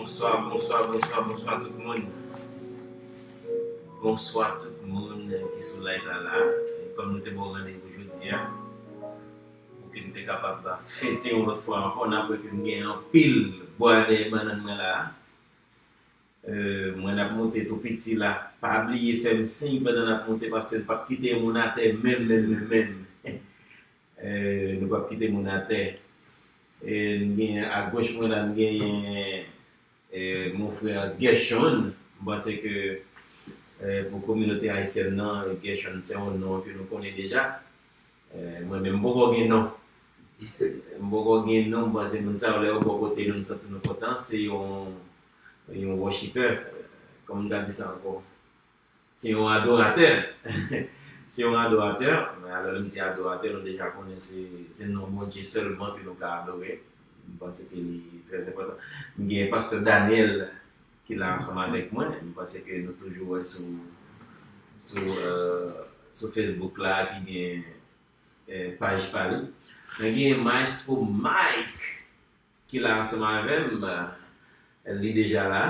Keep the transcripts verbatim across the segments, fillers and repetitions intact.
Bonswa, bonswa, bonswa, bonswa tout moun. Bonswa tout moun, eh, ki sou live la la. E kòm nou te ba w randevou jodi a, pou ke n te kapab fete yon lòt fwa ankò, n ap wè ke m gen anpil bwa dèyè bannann mwen la. Eh, mwen ap monte tou piti la. Pa bliye fè m siy pandan n ap monte, paske n p ap kite moun atè menm, menm, menm, menm. Eh, nou p ap kite moun atè. E n gen, agoch mwen la, n genyen, eh, mon frè Gershon. M panse ke, eh, pou kominote ayisyèn nan, Gershon se yon non ke nou konnen deja. Eh, mwen menm, m poko gen non. M poko gen non, m panse moun sa yo, lè yo bò kote nou, nou santi nou kontan. Se yon, yon worshipper. Kòman m ka di sa ankò? Se yon adoratè. Se yon adoratè. Men alò, lè m di adoratè, nou deja konnen se, se non Bondye sèlman ke nou ka adore. M panse ke li trè enpòtan. M gen pastè Daniel ki la ansanm avèk mwen. M panse ke nou toujou wè sou, sou, eh, sou Facebook la ki gen, eh, paj pa li. Men gen Maestro Mike ki la ansanm avè m, eh, li deja la.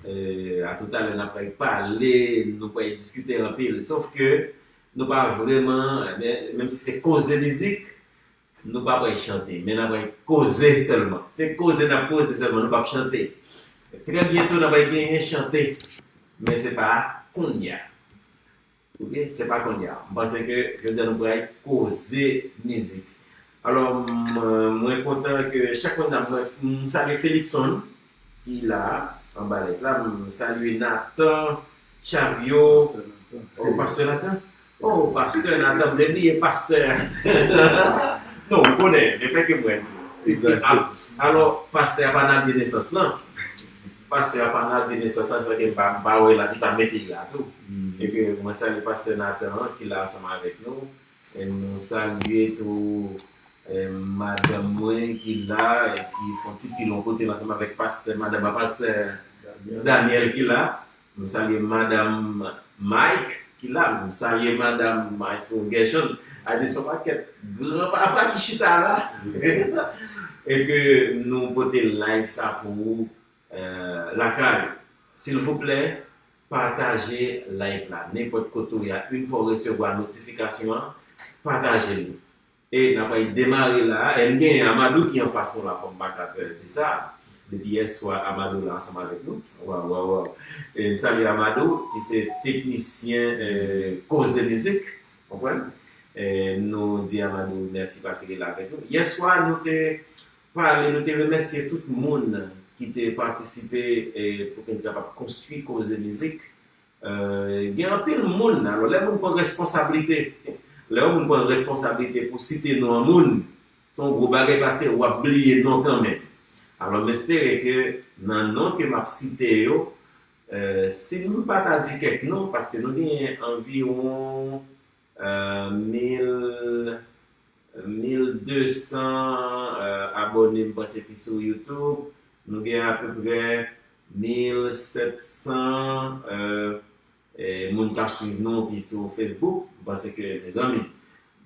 Eh, atoutalè, n ap pral pale, nou pral diskite anpil. Sof ke nou pa vrèman, men, menm si se koze mizik, nou pa pral chante, men n ap pral koze sèlman. Se koze n ap koze sèlman, nou p ap chante. Trè byento, n ap pral genyen chante, men se pa kounye a. Ok, se pa kounye a. M panse ke jodi a nou pral koze mizik. Alò, m, mwen kontan ke chak moun nan mwen, m salye Felixson ki la anba live la. M salye Nathan Chariot. Oh, pastè Nathan. Oh, pastè Nathan, m te bliye pastè. Non, ou konnen, men fè ke mwen. Exact. Alò, pastè a pa Nadye nesans lan. Pastè a pa Nadye nesans lan, fè ke m pa, m pa wè la, li pa mete la tou. E ke mwen salye pastè Nathan an ki la ansanm avèk nou. E nou salye tou, eh, madanm mwen ki la, e ki fè yon ti pil yon kote ansanm avèk pastè, madanm a pastè Daniel ki la. M salye madanm Mike ki la. M salye madanm Maestro Gershon. A di se yon pakèt granpapa ki chita la. E ke nou pote live sa pou ou, eh, lakay ou. Silvouplè, pataje live la. Nenpòt kote ou ye a, yon fwa w resevwa notifikasyon an, pataje l. E n ap pral demare la. E n gen Amadou ki anfas nou la, fò m pa ka pè di sa. Depi yèswa, Amadou la ansanm avèk nou. Waw, waw, waw. E n salye Amadou, ki se teknisyen, eh, koze mizik. Konprann? E nou di Amadou mèsi paske li la avèk nou. Yèswa, nou te pale, nou te remèsye tout moun ki te patisipe, eh, pou ke n kapab konstwi koze mizik. Eh, gen anpil moun, alò, lè moun pran responsablite, lè yon moun pran responsablite pou site non yon moun, se yon gwo bagay paske w ap bliye non kanmenm. Alò, m espere ke nan non ke m ap site yo, eh, si m pa ta di kèk non, paske nou genyen anviwon, eh, mil, mil de san, eh, abòne, m panse, ki sou YouTube. Nou gen apeprè mil sèt san, eh, eh, moun k ap swiv nou ki sou Facebook. M panse ke, mezanmi,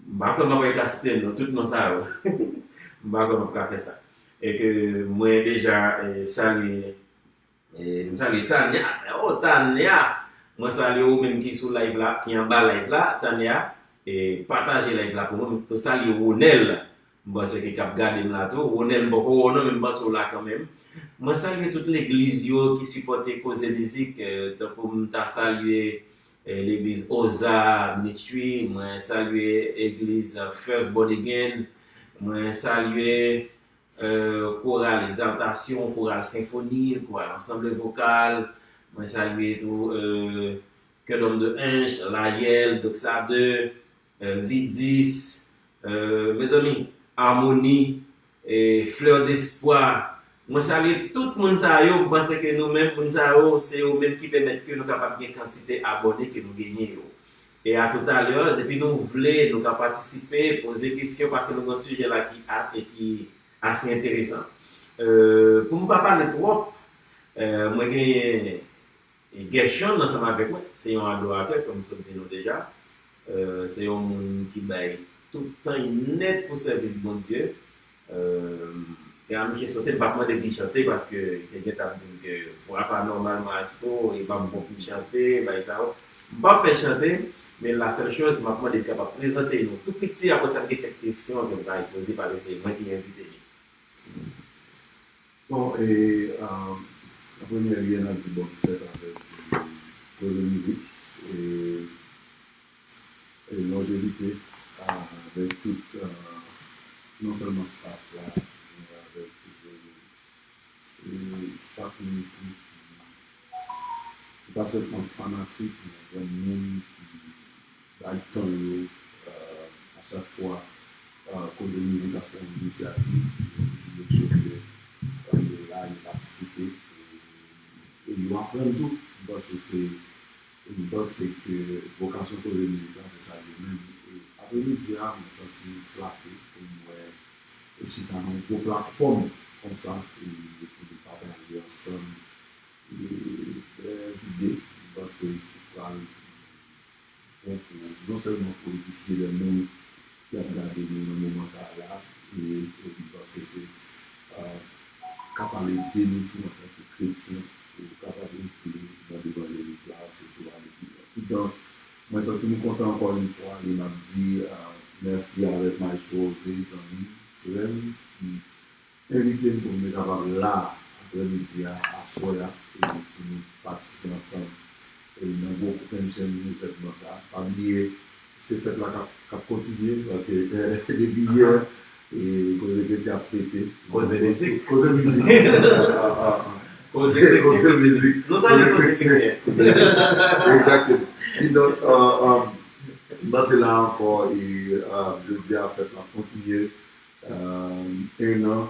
m pa kwè m ap rete a site non, tout non sa yo. M pa kwè m ap ka fè sa. E ke mwen deja, eh, salye, eh, m salye Tanya. Oh, Tanya! Mwen salye ou menm ki sou live la, ki anba live la, Tanya. E pataje live la pou mwen. M tou salye Ronel. M panse ke k ap gade m la tou. Ronel, m poko wè w non, men m panse w la kanmenm. Mwen salye tout legliz yo ki sipòte koze mizik, eh, tankou m ta salye, eh, legliz Oza Ministry, mwen salye legliz, eh, First Born Again, mwen salye, eh, koral Egzaltasyon, koral Senfoni, koral Ansanble Vokal, mwen salye tou, eh, Kè Dòm de Ench, Layèl, Doxa de, eh, Vidis, eh, mezanmi, Amoni, eh, Fleur d'Espoir. Mwen salye tout moun sa yo, m panse ke nou menm, moun sa yo, se yo menm ki pèmèt ke nou kapab gen kantite abòne ke nou genyen yo. E atoutalè, depi nou vle, nou ka patisipe, poze kesyon, paske nou gen sijè la ki a, e ki ase enteresan. Eh, pou m pa pale twòp, eh, mwen genyen E Gershon ansanm avèk mwen, se yon adoratè, kòm m sot di nou deja. Eh, se yon moun ki bay tout tan li nèt pou sèvis Bondye. Eh, Lè misye soti, m p ap mande l pou l chante, paske li te gentan ap di m ke vwa pa nòmal, maestro, e pa m bon pou m chante, bagay sa yo. M p ap fè l chante, men la sèl choz, m ap mande l kapab prezante nou tou piti, apre sa, m gen kèk kesyon ke m pral poze, paske se mwen ki envite li. Bon, e, euh, an premye lye, n ap di bòn fèt avèk Koze Mizik. E, e lonjevite avèk tout, euh, non sèlman staff la, men avèk tout, euh, e chak moun ki, ki pa sèlman fanatik, men granmoun ki bay tan yo, euh, a chak fwa, euh, Koze Mizik ap pran yon inisyativ, yo toujou make sure ke, euh, yo la, yo patisipe, e, e yo aprann tou. M panse se, m panse ke vokasyon Koze Mizik la, se sa l ye menm. E apremidi a, mwen santi m flate pou m wè, e chita nan yon gwo platfòm konsa, e pou nou pataje ansanm, e, de zide, m panse ki pral bon pou, non sèlman pou edifye lè moun ki ap gade nou nan moman sa a la, e, e m panse ke, euh, kapab ede nou tou antanke kretyen, pou kapab enpli nan levanjelik la, sitou ale pi lwen. Kidonk, mwen santi m kontan ankò yon fwa, e m ap di, euh, mèsi avèk Maestro José, zanmi m, frè m, ki envite m pou m te kapab la aprèmidi a, aswè a, e pou nou patisipe ansanm, e nan gwo kokennchenn evènman sa a. Pa bliye, se fèt la k ap, k ap kontinye, paske, eh, depi yè, e Koze Kretyen ap fete. Koze mizik. Koze mizik. Koze kretyen, koze mizik. Nou sa di koze kretyen. Egzakteman. Kidonk, euh, euh, m panse la ankò, e, euh, jodi a, fèt la ap kontinye. Euh, en an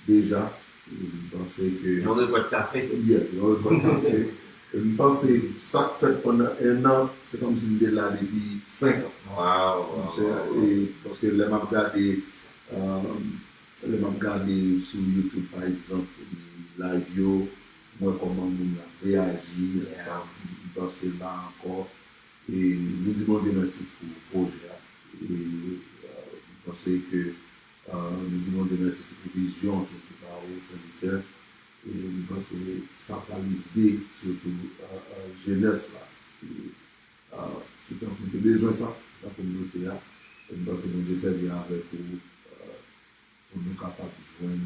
deja. M panse ke. Yon rekòt kafe. Yeah, yon rekòt kafe. E m panse sa k fèt pandan en an, se kòmsi m te la depi senk an. Wow, wow, wow. E, paske lè m ap gade, euh, lè m ap gade sou YouTube, pa egzanp, live yo, m wè kòman moun yo ap reyaji, yeah, m panse la ankò, e nou di Bondye mèsi pou pwojè a. E, euh, m panse ke, euh, nou di Bondye mèsi tou pou vizyon ke te ba ou, sèvitè. E m panse sa pral ede sitou, euh, euh, jenès la. E, euh, ki tankou te bezwen sa nan kominote a. E m panse Bondye sèvi avèk ou, euh, pou nou kapab jwenn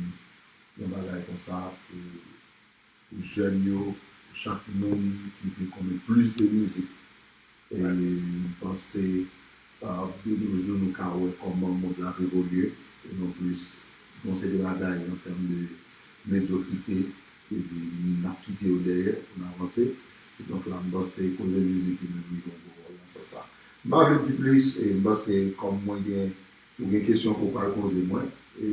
yon bagay konsa pou, pou jèn yo, pou chak moun ki vle konnen plis de mizik. E m panse, euh, de nos jours, nou ka wè kòman mond la ap evolye, e non plis, bon, se de bagay an tèm de medyokrite, ki di n ap kite yo dèyè pou n avanse. Kidonk la, m panse Koze Mizik li menm li jwe yon gwo wòl nan sans sa. M pa vle di plis, e m panse kòm mwen gen Ou gen kesyon ke w pral poze mwen. E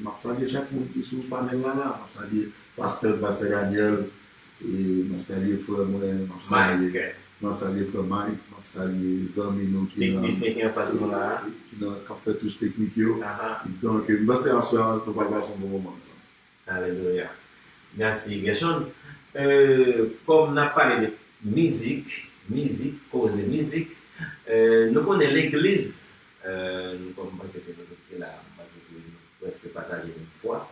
m ap salye chak moun ki sou panèl la la. M ap salye pastè, pastè Daniel. E m ap salye frè mwen. M ap salye, m ap salye frè Mike. M ap salye zanmi nou ki nan, teknisyen ki anfas nou la a, ki nan, k ap fè touch teknik yo. Donk, m panse aswè a, nou pral pase yon bon moman ansanm. Alelouya. Mèsi, Gershon. Euh, kòm n ap pale de mizik, mizik, koze mizik, euh, nou konnen legliz, euh, nou kòm m panse ke nou tout ki la, m panse ke nou prèske pataje menm fwa,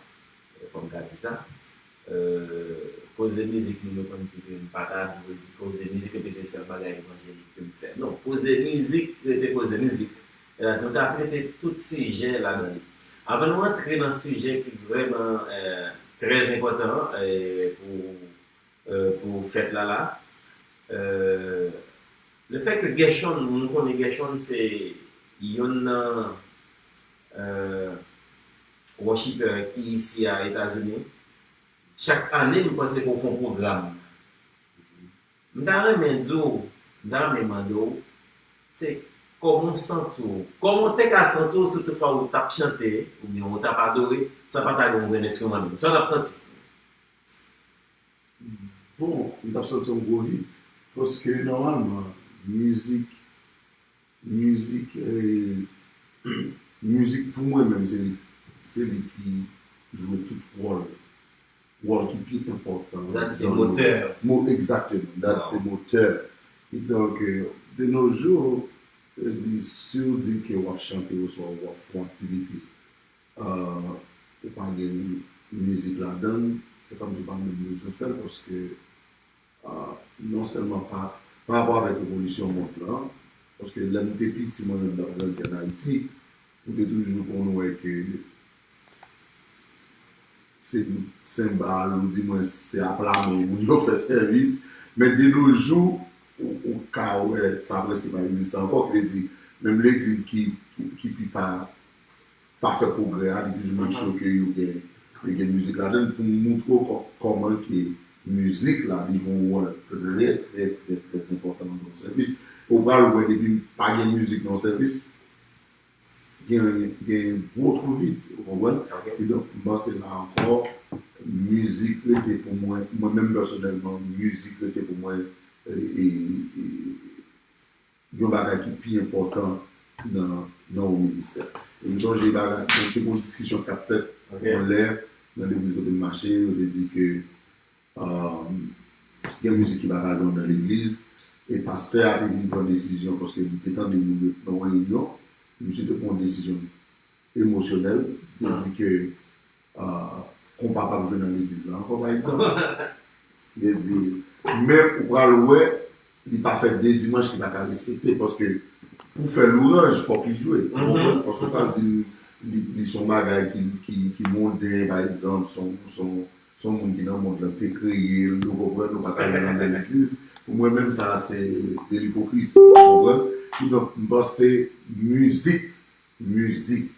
euh, fò m ka di sa. Euh, koze mizik, nou, nou konn di ke m pa ta dwe di koze mizik, epi se sèl bagay evanjelik ke m fè. Non, koze mizik rete koze mizik. E la, nou ka trete tout sijè ladan li. Anvan nou antre nan sijè ki vrèman, eh, trè enpòtan, eh, pou, eh, pou fèt la la, eh, lefètke Gershon, nou konnen Gershon se yonn nan, eh, worshipper ki isi a Etazini. Chak ane, m panse ke w fè yon pwogram. M ta renmen di w, m ta renmen mande w, se kòman w santi w? Kòman w te ka santi w si toutfwa w t ap chante oubyen w t ap adore san pa ta gen yon grenn enstriman menm? Sa w t ap santi? Bon, m t ap santi yon gwo vid. Paske nòmalman, mizik, mizik, eh, mizik pou mwen menm, se li, se li ki jwe tout wòl. Wòl ki pi enpòtan. Dat se motè. Egzakteman. Dat se motè. Kidonk, de nos jours, yo di, si w di ke w ap chante oswa w ap fè yon aktivite, euh, ou pa gen, mizik ladan l, se kòmsi w pa menm bezwen fè l, paske, ah, non sèlman pa, pa rapò avèk evolisyon mond lan, paske lè m te piti, mwen menm, m t ap grandi ann Ayiti, m te toujou konn wè ke se bout senbal, ou di mwen se ap lamen moun yo fè sèvis. Men de nos jours, ou, ou ka wè sa prèske pa egziste ankò. Ki vle di, menm legliz ki, ki, ki pi pa, pa fè pwogrè a, li toujou make sure ke yo gen, yo gen mizik ladan l pou moutre w kò-, kòman ke mizik la, li jwe yon wòl trè, trè, trè, trè enpòtan nan yon sèvis. Ou pral wè depi pa gen mizik nan yon sèvis, gen, gen gwo twou vid, ou konprann? Ok. E donk, m panse la ankò, mizik rete pou mwen, mwen menm pèsonèlman, mizik rete pou mwen, e, e, e, yon bagay ki pi enpòtan nan, nan yon ministè. E m sonje bagay, mwen te gen yon diskisyon k t ap fèt yon lè nan legliz kote m mache, yo te di ke, um, gen mizik ki pa ka jwe nan legliz, e pastè a te vin pran desizyon, paske li te tande moun yo nan yon reyinyon, misye te pran yon desizyon emosyonèl, li te di ke, ah, konpa p ap jwe nan legliz la ankò, pa egzanp. Li te di, men ou pral wè, li pa fè de dimanch li pa ka respekte, paske pou fè louranj, fòk li jwe. Ou konprann? Paske ou pral di m, li, li se yon bagay ki, ki, ki monden, pa egzanp, se yon, se yon, se yon moun ki nan mond lan te kreye l, ou konprann, ou pa ka jwe nan legliz. Pou mwen menm, sa se de lipokrizi, ou konprann? Kidonk, m panse mizik, mizik,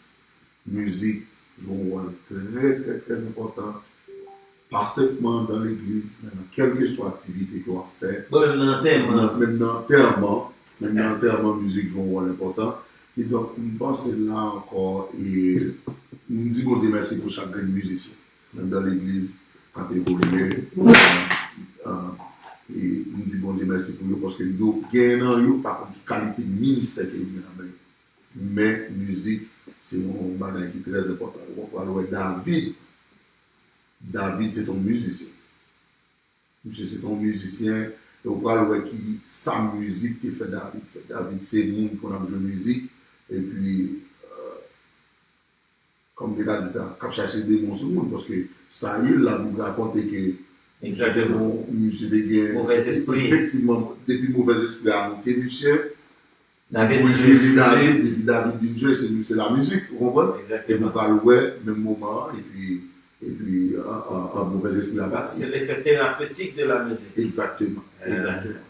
mizik jwe yon wòl trè, trè, trè enpòtan, pa senpman nan legliz, men nan kèlkeswa aktivite ke w ap fè. Bon, menm nan antèman. Nan, menm nan antèman, menm nan antèman, mizik jwe yon wòl enpòtan. Kidonk, m panse la ankò, e m di Bondye mèsi pou chak grenn mizisyen anndan legliz k ap evolye. Ah, e m di Bondye mèsi pou yo, paske yo, gen nan yo, pa konn ki kalite ministè ke yo gen nan men yo. Men mizik, se yon bagay ki trè enpòtan. Ou pral wè David, David se te yon mizisyen. Misye se te yon mizisyen, e ou pral wè ki sa mizik te fè David fè. David se moun ki konn ap jwe mizik, epi, euh, kòm te ka di sa, k ap chache demon sou moun, paske sa ye, Labib rakonte ke misye te gen, misye te gen, efektivman, depi movèzespri a moute misye, David vin jwe flèt. David, depi David vin jwe, se, se lamizik, ou konprann? Egzakteman. Epi ou pral wè, menm moman an, epi, epi, an, an, an, movèzespri a pati. C'est l'effet thérapeutique de la musique. Egzakteman, egzakteman.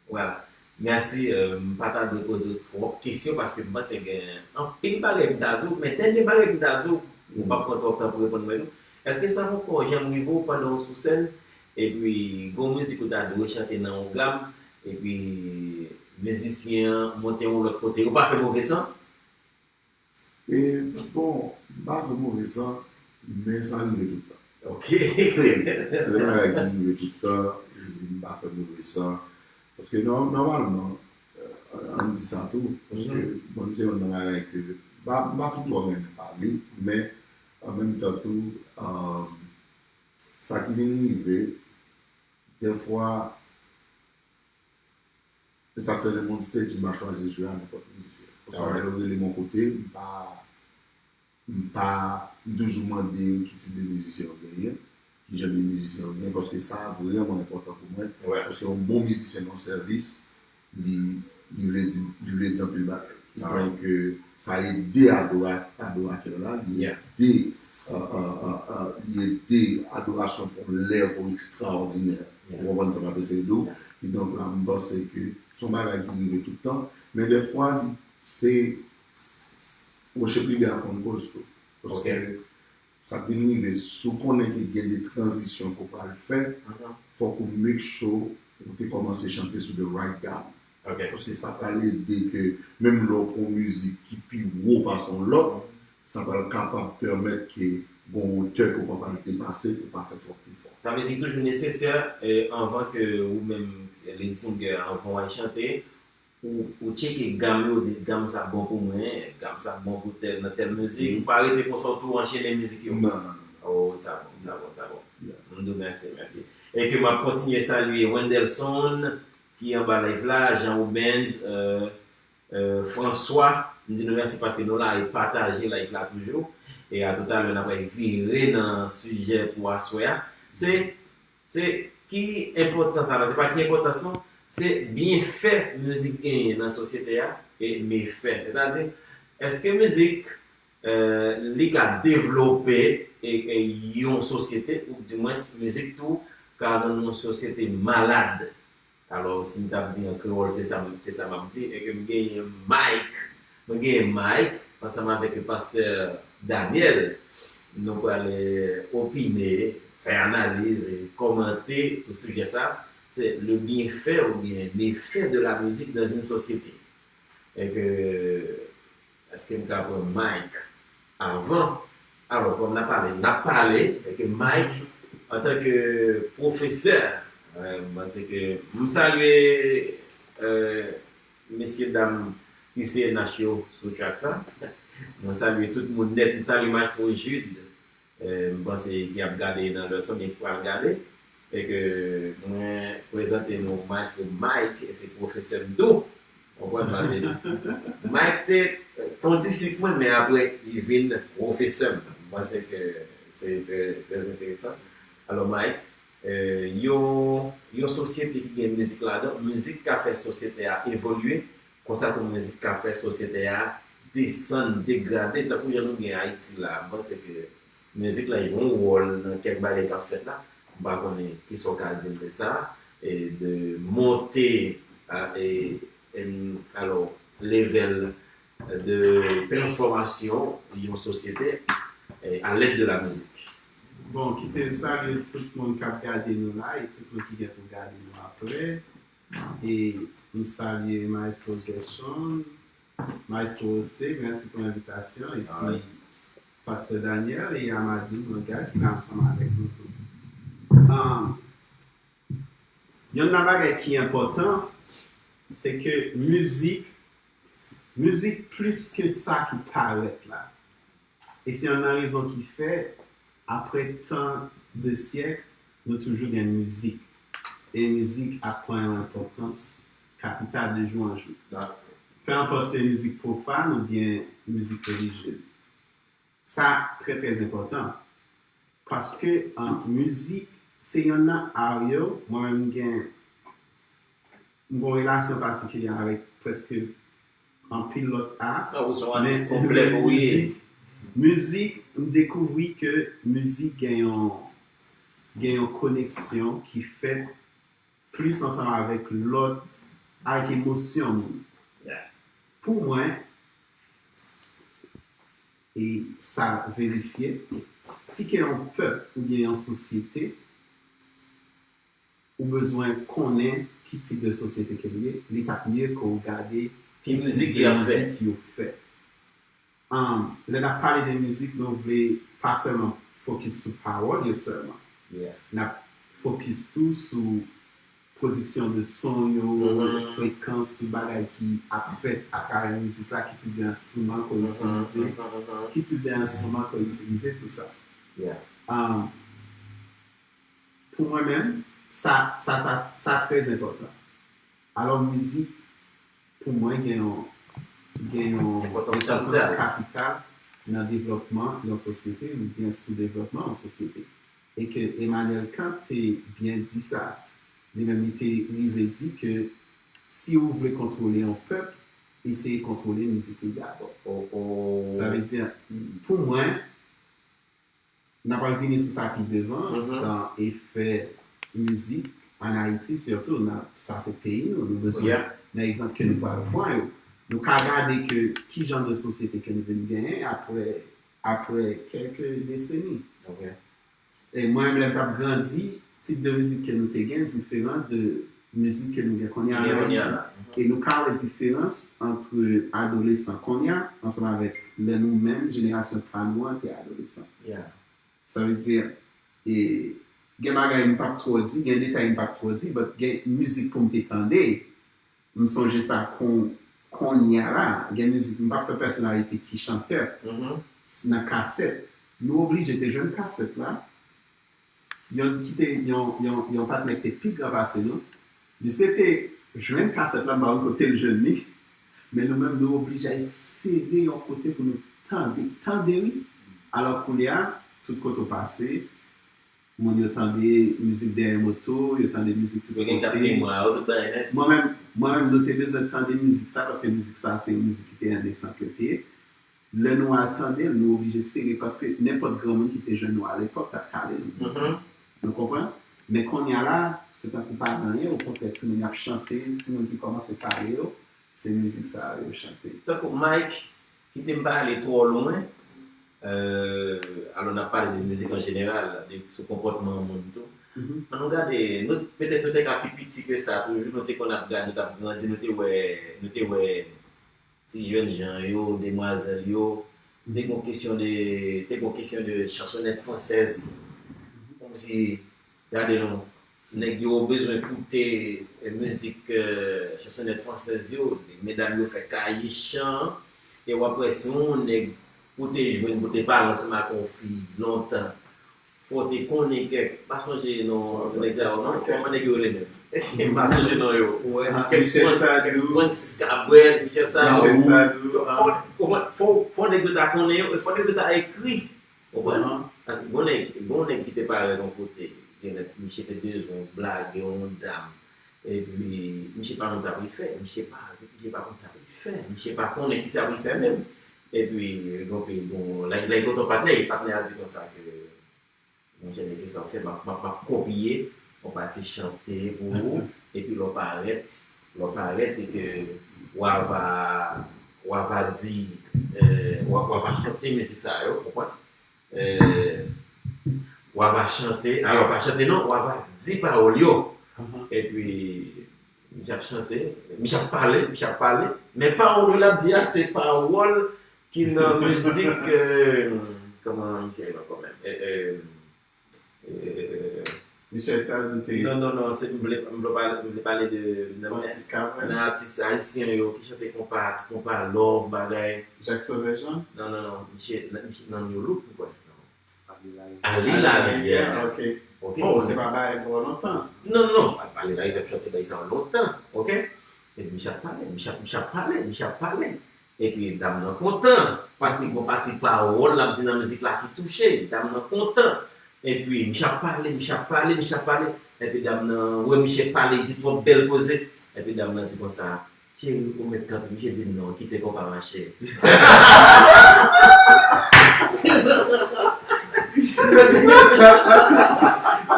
Vwala. Mèsi, euh, m pa ta dwe poze w twòp kesyon paske m panse gen anpil bagay m ta di w, men dènye bagay m ta di w, ou p ap pran twòp tan pou reponn mwen tou. Èske sa poko janm rive w pandan w sou sèn, epi gon mizik ou ta dwe chante nan yon gam, epi mizisyen an monte yon lòt kote, ou pa fè move san? E, bon, m pa fè move san, men sa rive tout tan. Ok. Se yon bagay ki rive tout tan, e m pa fè move san. Paske nò-, nòmalman, euh, ann di sa tou, paske mwen, se youn nan bagay ke m pa, m pa fin twò renmen pale, men an menm tan tou, euh, sa ki vin rive, dèfwa, e sa k fè lè m on stage, m pa chwazi jwe a nenpòt mizisyen. Paske lè yo rele m yon kote, m pa, m pa, m toujou mande yo ki tip de mizisyen yo genyen, ki jan de mizisyen yo genyen, paske sa vrèman enpòtan pou mwen. Paske yon bon mizisyen nan yon sèvis, li, li vle di, li vle di anpil bagay. Kidonk, euh, sa ede adora-, adoratè la, li ede, euh, euh, euh, euh, li ede adorasyon pran yon level ekstraòdinè. Ou konprann sa m ap eseye di w? Kidonk la, m panse ke se yon bagay ki rive tout tan, men dèfwa, li, se wòche plibe a konn koz tou. Paske sa k vin rive, si w konnen ke gen de tranzisyon ke w pral fè, fòk ou make sure ou te kòmanse chante sou the right gam. Paske sa pral ede ke menm lè w pran yon mizik ki pi wo pase yon lòt, sa pral kapab pèmèt ke gon wotè ke w pa pral depase pou w pa fè twòp efò. Sa vle di toujou nesesè, eh, anvan ke ou menm lead singer, anvan w al chante, ou, ou tcheke gam yo, ou di gam sa bon pou mwen, gam sa bon pou tèl, nan tèl mizik. Ou pa rete konsa, ou tou anchene mizik yo. Non, non, non. Oh, sa bon, sa bon, sa bon. M di w mèsi, mèsi. E ke m ap kontinye salye Wendelson, ki anba live la, Jean Rubens, euh, euh, François, m di nou mèsi paske nou la e pataje live la toujou. E a toutalè, n ap vire nan sijè pou aswè a. Se, se ki enpòtans la, se pa ki enpòtans non, se byenfè mizik genyen nan sosyete a e mefè. Sètadi, èske mizik, eh, li ka devlope e, e yon sosyete, oudimwens mizik tou ka rann yon sosyete malad? Alò, si m t ap di an kreyòl, se sa, se sa m ap di, e ke m genyen Mike. Mwen genyen Mike, ansanm avèk pastè Daniel. Nou pral opine, fè analiz e kòmante sou sijè sa. Se le bienfè oubyen l'effet de la musique dans une société. E ke, èske m ka pran Mike avan? Alò, kòm n ap pale, n ap pale, e ke Mike, antanke pwofesè, eh, m panse ke m salye, eh, mesye dam U C N H yo sou track sa. Mwen salye tout moun nèt, m salye Maestro Jude. Eh, m panse ki ap gade nan lèson, men ki pral gade. E ke mwen prezante nou Maestro Mike, e se pwofesè m tou. Konprann? Paske Mike te kondisip mwen, men apre, li vin pwofesè m. M panse ke se trè, trè enteresan. Alò, Mike, eh, yon, yon sosyete ki gen mizik ladan, mizik ka fè sosyete a evolye, konsa tou mizik ka fè sosyete a desann, degrade, tankou jan nou gen Ayiti la. M panse ke mizik la jwe yon wòl nan kèk bagay k ap fèt la. M pa konnen kisa w ka di m de sa, e de monte, a, e, e, alò, level de transfòmasyon yon sosyete, e, a lèd de la mizik. Bon, kite m salye tout moun k ap gade nou la e tout moun ki gen pou gade nou apre. E m salye Maestro Gershon, Maestro José, mèsi pou envitasyon, epi Pastè Daniel e Amadou Manga ki la ansanm avèk nou tou. Um, Youn nan bagay ki enpòtan, se ke mizik, mizik plis ke sa ki parèt la. E se youn nan rezon ki fè, apre tan de syèk, nou toujou gen mizik. E mizik ap pran yon enpòtans kapital de jou an jou. Pèenpòt se mizik pwofàn oubyen mizik relijyez. Sa trè, trè enpòtan. Paske, an, mizik, se youn nan ar yo, mwen menm m gen, m gen yon relasyon patikilye avèk prèske anpil lòt ar. Ah, ou se yon atis konplè pou ou ye. Mizik, mizik, m dekouvri ke mizik gen yon, gen yon koneksyon ki fèt plis ansanm avèk lòt, avèk emosyon moun. Pou mwen, e sa verifye, si ke yon pèp oubyen yon sosyete, ou bezwen konnen ki tip de sosyete ke l ye, li t ap mye ke w gade ki tip de mizik yo fè. Um, lè n ap pale de mizik, nou vle pa sèlman fokis sou pawòl yo sèlman. N ap fokis tou sou pwodiksyon de son yo, frekans, tout bagay ki ap fèt atravè mizik la, ki tip de enstriman ke w itilize, ki tip de enstriman ke w itilize, tout sa. Um, pou mwen menm, sa, sa, sa, sa trè enpòtan. Alò, mizik, pou mwen, gen yon, gen yon enpòtans kapital nan devlòpman yon sosyete, oubyen sou devlòpman yon sosyete. E ke Emmanuel Kant te byen di sa. Li menm, li te rive di ke si ou vle kontwole yon pèp, eseye kontwole mizik li dabò. Sa vle di, pou mwen, n ap al vini sou sa pi devan, nan efè mizik ann Ayiti, sitou, nan, sa se peyi nou, nou bezwen, nan egzanp ke nou pral pran yo, nou ka gade ke ki jan de sosyete ke nou vin genyen apre, apre kèlke deseni. E mwen menm, lè m t ap grandi, tip de mizik ke nou te gen diferan de mizik ke nou gen kounye a an Ayiti. E nou ka wè diferans ant adolesan kounye a ansanm avèk lè nou menm, jenerasyon pa nou an te adolesan. Sa vle di, e, gen bagay m p ap twò di, gen detay m p ap twò di, but gen mizik pou m te tande, m sonje sa kon, kounye a la, gen mizik, m p ap fè pèsonalite ki chantè, nan kasèt, nou oblije te jwenn kasèt la, youn ki te, yon, yon, yon patnè ki te pi gran pase nou, misye te jwenn kasèt la, m pa konn kote l jwenn li, men nou menm, nou oblije al sere yon kote pou nou tande, tande wi, Alò kounye a, tout kote w pase, moun yo tande mizik dèyè moto, yo tande mizik tout kote. Yo gen kat memwa yo, tout bagay nèt. Mwen menm, mwen menm, nou te bezwen tande mizik sa, paske mizik sa, se yon mizik ki te an desant yo te ye. Lè nou al tande l, nou oblije sere, paske nenpòt granmoun ki te jwenn nou alepòk t ap kale nou. Nou konprann? Men kounye a la, se tankou pa gen anyen, okontrè, timoun y ap chante, timoun ki kòmanse pale yo, se mizik sa yo yo chante. Tankou Mike, kite m pa ale twò lwen, euh, alò n ap pale de mizik an jeneral, de, sou konpòtman moun tou. Ann nou gade, nou, petèt nou te ka pi piti ke sa, toujou nou te konn ap gade, nou t ap grandi, nou te wè, nou te wè ti jèn jan yo, demwazèl yo, te gon kesyon de, te gon kesyon de chansonnette française. Kòmsi, gade non, nèg yo bezwen koute, eh, mizik, eh, chansonnette française yo, medam yo fè kaye chan, e w ap wè si yon nèg pou te jwenn, pou te pale ansanm ak yon fi lontan, fò w te konnen kèk, pa sonje non nèg sa yo non, kòman nèg yo rele menm? M pa sonje non yo. Kèk Francis Cabrel, kèk sa yo. Fò, fò, fò nèg yo ta konnen yo, fò nèg yo ta ekri. Konprann? Paske gon nèg, gon nèg ki te parèt yon kote, gen lè misye te bezwen blage yon dam. Epi, misye pa konn sa pou l fè, misye pa, misye pa konn sa pou l fè, misye pa konnen ki sa pou l fè menm. Epi, gon peyi, gon, lè, lè l kontan patnè, patnè a di konsa ke, monchè, men kisa w fè, m ap, m ap, m ap kopye yon pati chante pou ou, epi lè w parèt, lè w parèt, e ke w a va, w a va di, eh, w a, w a va chante mizik sa yo, konprann? Eh, w a va chante, alò, pa chante non, w a va di pawòl yo. Epi, misye ap chante, misye ap pale, misye ap pale, men pawòl yo l ap di a, se pawòl ki nan mizik, eh, kòman misye rele ankò menm? Eh, eh, eh, Michel Sadoute. Non, non, non, se, m vle, m vle pale, m vle pale de nan, Francis Cabrel. Nan atis ayisyen yo ki chante konpa, ti konpa love, bagay. Jacques Sauvage, non? Non, non, non, misye, nan, misye nan New Look, m kwè. Ali Larivière. Ok. Ok. Oh, se pa bagay twò lontan. Non, non, Ali Larivière ap chante bagay sa yo lontan, ok? Epi misye ap pale, misye ap, misye ap pale, misye ap pale. Epi dam nan kontan, paske gon pati pawòl l ap di nan mizik la ki touche, dam nan kontan. Epi misye ap pale, misye ap pale, misye ap pale. Epi dam nan wè misye pale, di twòp bèl koze. Epi dam nan di konsa, cheri, ou mèt kanpe. Misye di non, kite konpa mache.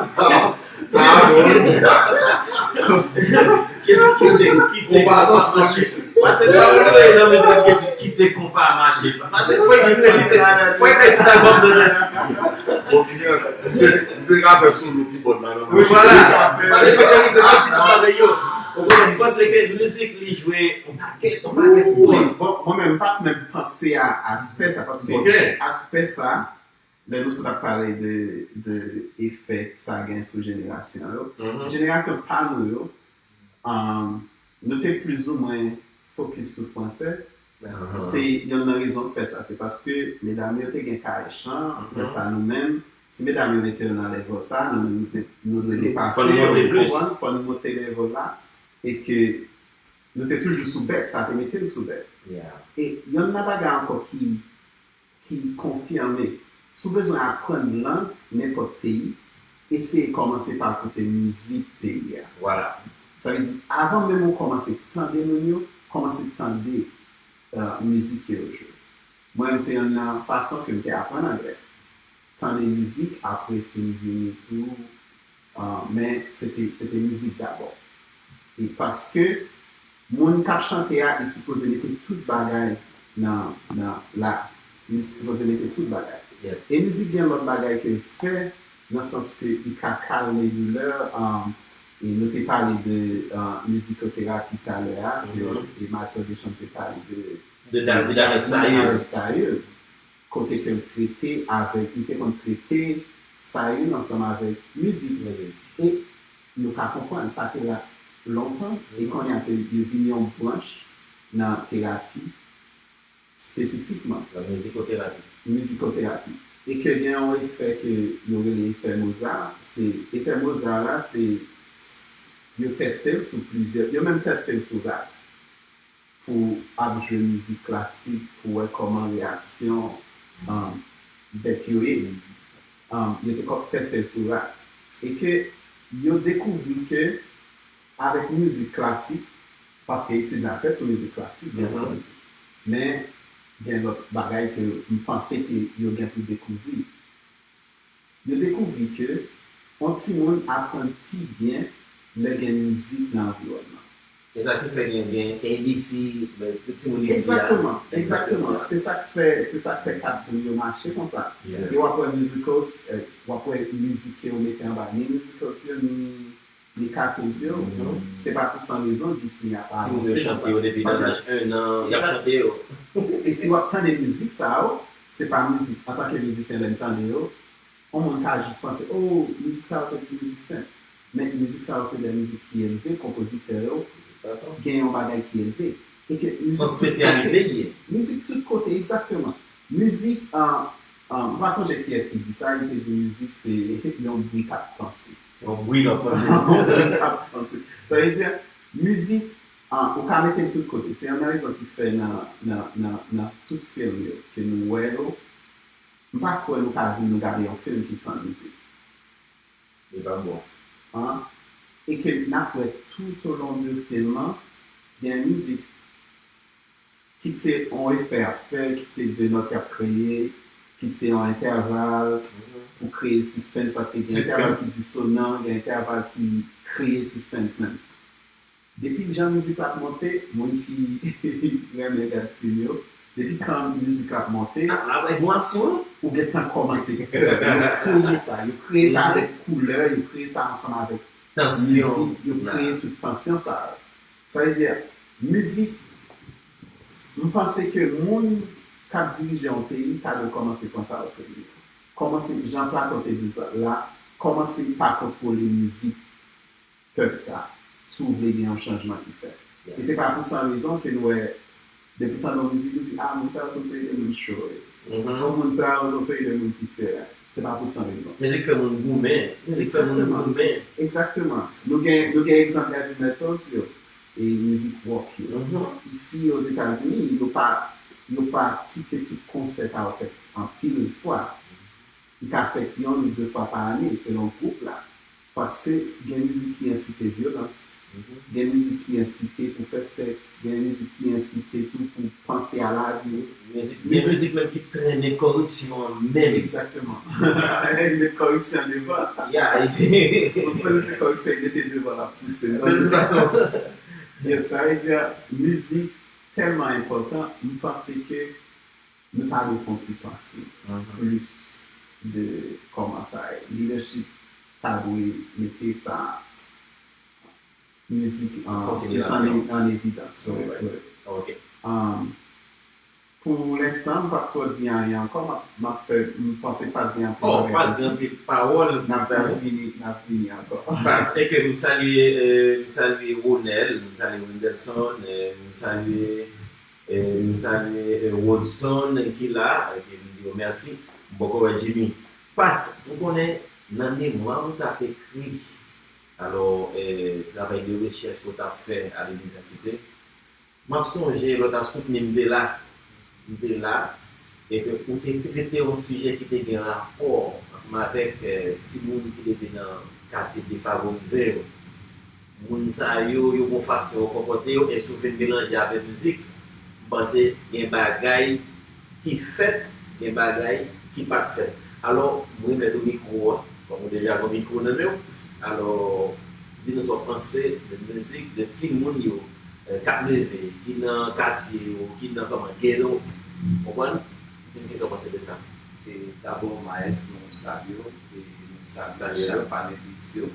Sa, sa bon. Kite, kite, kite konpa mache. Pase pawòl yo ye nan mizik ki di kite konpa mache. Pase fò eksplesite, fò eksplesite tout albòm nan nèt. Bon, misye, misye ka fè solo kibòd la nan. Wi, vwala. Fò eksplesite tout bagay yo. Ou konnen, m panse ke mizik li jwe yon pakèt, yon pakèt wòl. Bon, mwen menm, m pa t menm panse a aspè sa, paske aspè sa, lè nou sot ap pale de, de efè sa gen sou jenerasyon yo, jenerasyon pa nou yo, um, nou te plizoumwen fokis sou fransè. Se yonn nan rezon k fè sa, se paske medam yo te gen kay chan, apre sa nou menm, si medam yo mete yo nan level sa, nou menm nou te, nou dwe depase yo, ou konprann, fò nou monte level la, e ke nou te toujou sou bèk, sa te mete n sou bèk. E yonn nan bagay ankò ki ki konfime. Si w bezwen aprann lang nenpòt peyi, eseye kòmanse pa koute mizik peyi a. Vwala. Sa vle di, avan menm ou kòmanse tande moun yo, kòmanse tande, euh, mizik ke yo jwe. Mwen menm, se yonn nan fason ke m te aprann anglè. Tande mizik, apre fin vini tou, Ah, men se te, se te mizik dabò. E paske moun k ap chante a, li sipoze mete tout bagay nan, nan la. Li sipoze mete tout bagay. E mizik gen lòt bagay ke l fè, nan sans ke li ka kalme doulè, um, e nou te pale de, uh, mizikoterapi talè a, ke, e Master Deschamps te pale de, de David avèk Sayur. Kote ke l trete avèk, li te konn trete Sayur ansanm avèk mizik. E nou ka konprann, sa te la lontan, e kounye a se li vin yon branch nan terapi espesifikman. La mizikoterapi. Mizikoterapi. E ke gen yon efè ke yo rele efè Mozart. Se, efè Mozart la, se yo teste l sou plizyè, yo menm teste l sou rat. Pou ap jwe mizik klasik, pou wè kòman reyaksyon, um, bèt yo ye. Um, yo te kòk tèste l sou rat. E ke yo dekouvri ke avèk mizik klasik, paske etid la fèt sou mizik klasik, byen antandi. Men gen lòt bagay ke m panse ke yo gen pou dekouvri. Yo dekouvri ke yon timoun aprann pi byen lè gen mizik nan anviwònman. Se sa ki fè gen, gen A B C, men tout timoun isi a. Egzakteman, egzakteman. Se sa k fè, se sa k fè katyon yo mache konsa. E w ap wè musicals, w ap wè mizik ke yo mete anba ni musicals yo, ni, ni cartoons yo. Se pa pou san rezon Disney a pa avanse konsa. Timoun yo chante yo depi nan laj en an, y ap chante yo. E si w ap tande mizik sa yo, se pa mizik, antanke mizisyen, lè m tande yo, yon moun ka jis panse, oh, mizik sa yo se ti mizik senp. Men mizik sa yo se de mizik ki elve, konpozitè yo gen yon bagay ki elve. E ke mizik tout kote, mizik tout kote, egzakteman. Mizik, an, an, m pa sonje kiyès ki di sa, li te di mizik se yon bri k ap panse. Yon bri k ap panse. Yon bri k ap panse. Sa vle di, mizik, an, ou ka mete l tout kote. Se youn nan rezon ki fè nan, nan, nan, nan tout fim yo ke nou wè yo, m pa kwè nou ka di nou gade yon fim ki san mizik. Li pa bon. An, e ke n ap wè tout o lon de fim lan, gen mizik, kit se yon efè y ap fè, kit se de nòt y ap kreye, kit se yon entèval pou kreye sispens, paske gen entèval ki disonan, gen entèval ki kreye sispens menm. Depi jan mizik la ap monte, moun ki renmen gad fim yo, depi kan mizik la ap monte, ou gentan kòmanse pè. Yo kreye sa, yo kreye sa avèk koulè, yo kreye sa ansanm avèk mizik, yo kreye tout tansyon sa yo. Sa vle di, mizik, m panse ke moun k ap dirije yon peyi ta dwe kòmanse pran sa oserye. Kòmanse, jan Platon te di sa la, kòmanse pa kontwole mizik pèp sa, si w vle gen yon chanjman ki fèt. E se pa pou san rezon ke nou wè, depi w tande yon mizik, nou di, ah, moun sa yo se yon seri de moun cho yo. Oh, moun sa yo se yon seri de moun ki seren. Se pa pou san rezon. Mizik fè moun goumen. Mizik fè moun goumen. Egzakteman. Nou gen, nou gen egzanp heavy metals yo e mizik rock yo. Isi Ozetazini, yo pa, yo pa kite tout konsè sa yo fèt anpil fwa. Li ka fèt yonn ou de fwa pa ane, selon gwoup la. Paske gen mizik ki ensite vyolans, gen mizik ki ensite pou fè sèks, gen mizik ki ensite tou pou panse a lavi. Mizik, gen mizik menm ki trennen kòripsyon an menm. Egzakteman. Li met kòripsyon devan. Ya. Ou konnen se kòripsyon li mete devan l ap pouse l. De tout fason. Donk, sa vle di, mizik tèlman enpòtan, m panse ke nou ta dwe fè yon ti panse plis de kòman sa ye. Leadership ta dwe mete sa, mizik an, an evidans. Pou lenstan, m p ap twò di anyen ankò. M ap, m ap fè, m panse Pas gen anpil bagay pou di. Pas gen anpil pawòl. N ap vini, n ap vini ankò. Pas, e ke m salye, m salye Ronel, m salye Wenderson, m salye M salye Rodson ki la, e m di yo mèsi. M poko wè Jimmy. Pas, m konnen nan memwa ou t ap ekri, alò, travay de rechèch ke w t ap fè a linivèsite, m ap sonje lè w t ap soutni m te la. M te la, e ke ou te trete yon sijè ki te gen rapò ansanm avèk timoun ki leve nan katye defavorize yo. Moun sa yo, yo gon fason yo konpòte yo, e si w vin melanje avèk mizik, m panse gen bagay ki fèt, gen bagay ki pa t fèt. Alò, m remèt ou mikwo a, kòm ou deja gon mikwo nan men w. Alò, di nou sa w panse de mizik de timoun yo k ap leve, ki nan katye yo, ki nan kòman, ghetto, w konprann? Di m kisa w panse de sa. Dabò, Maes, nou salye w, e nou salye chak panelis yo.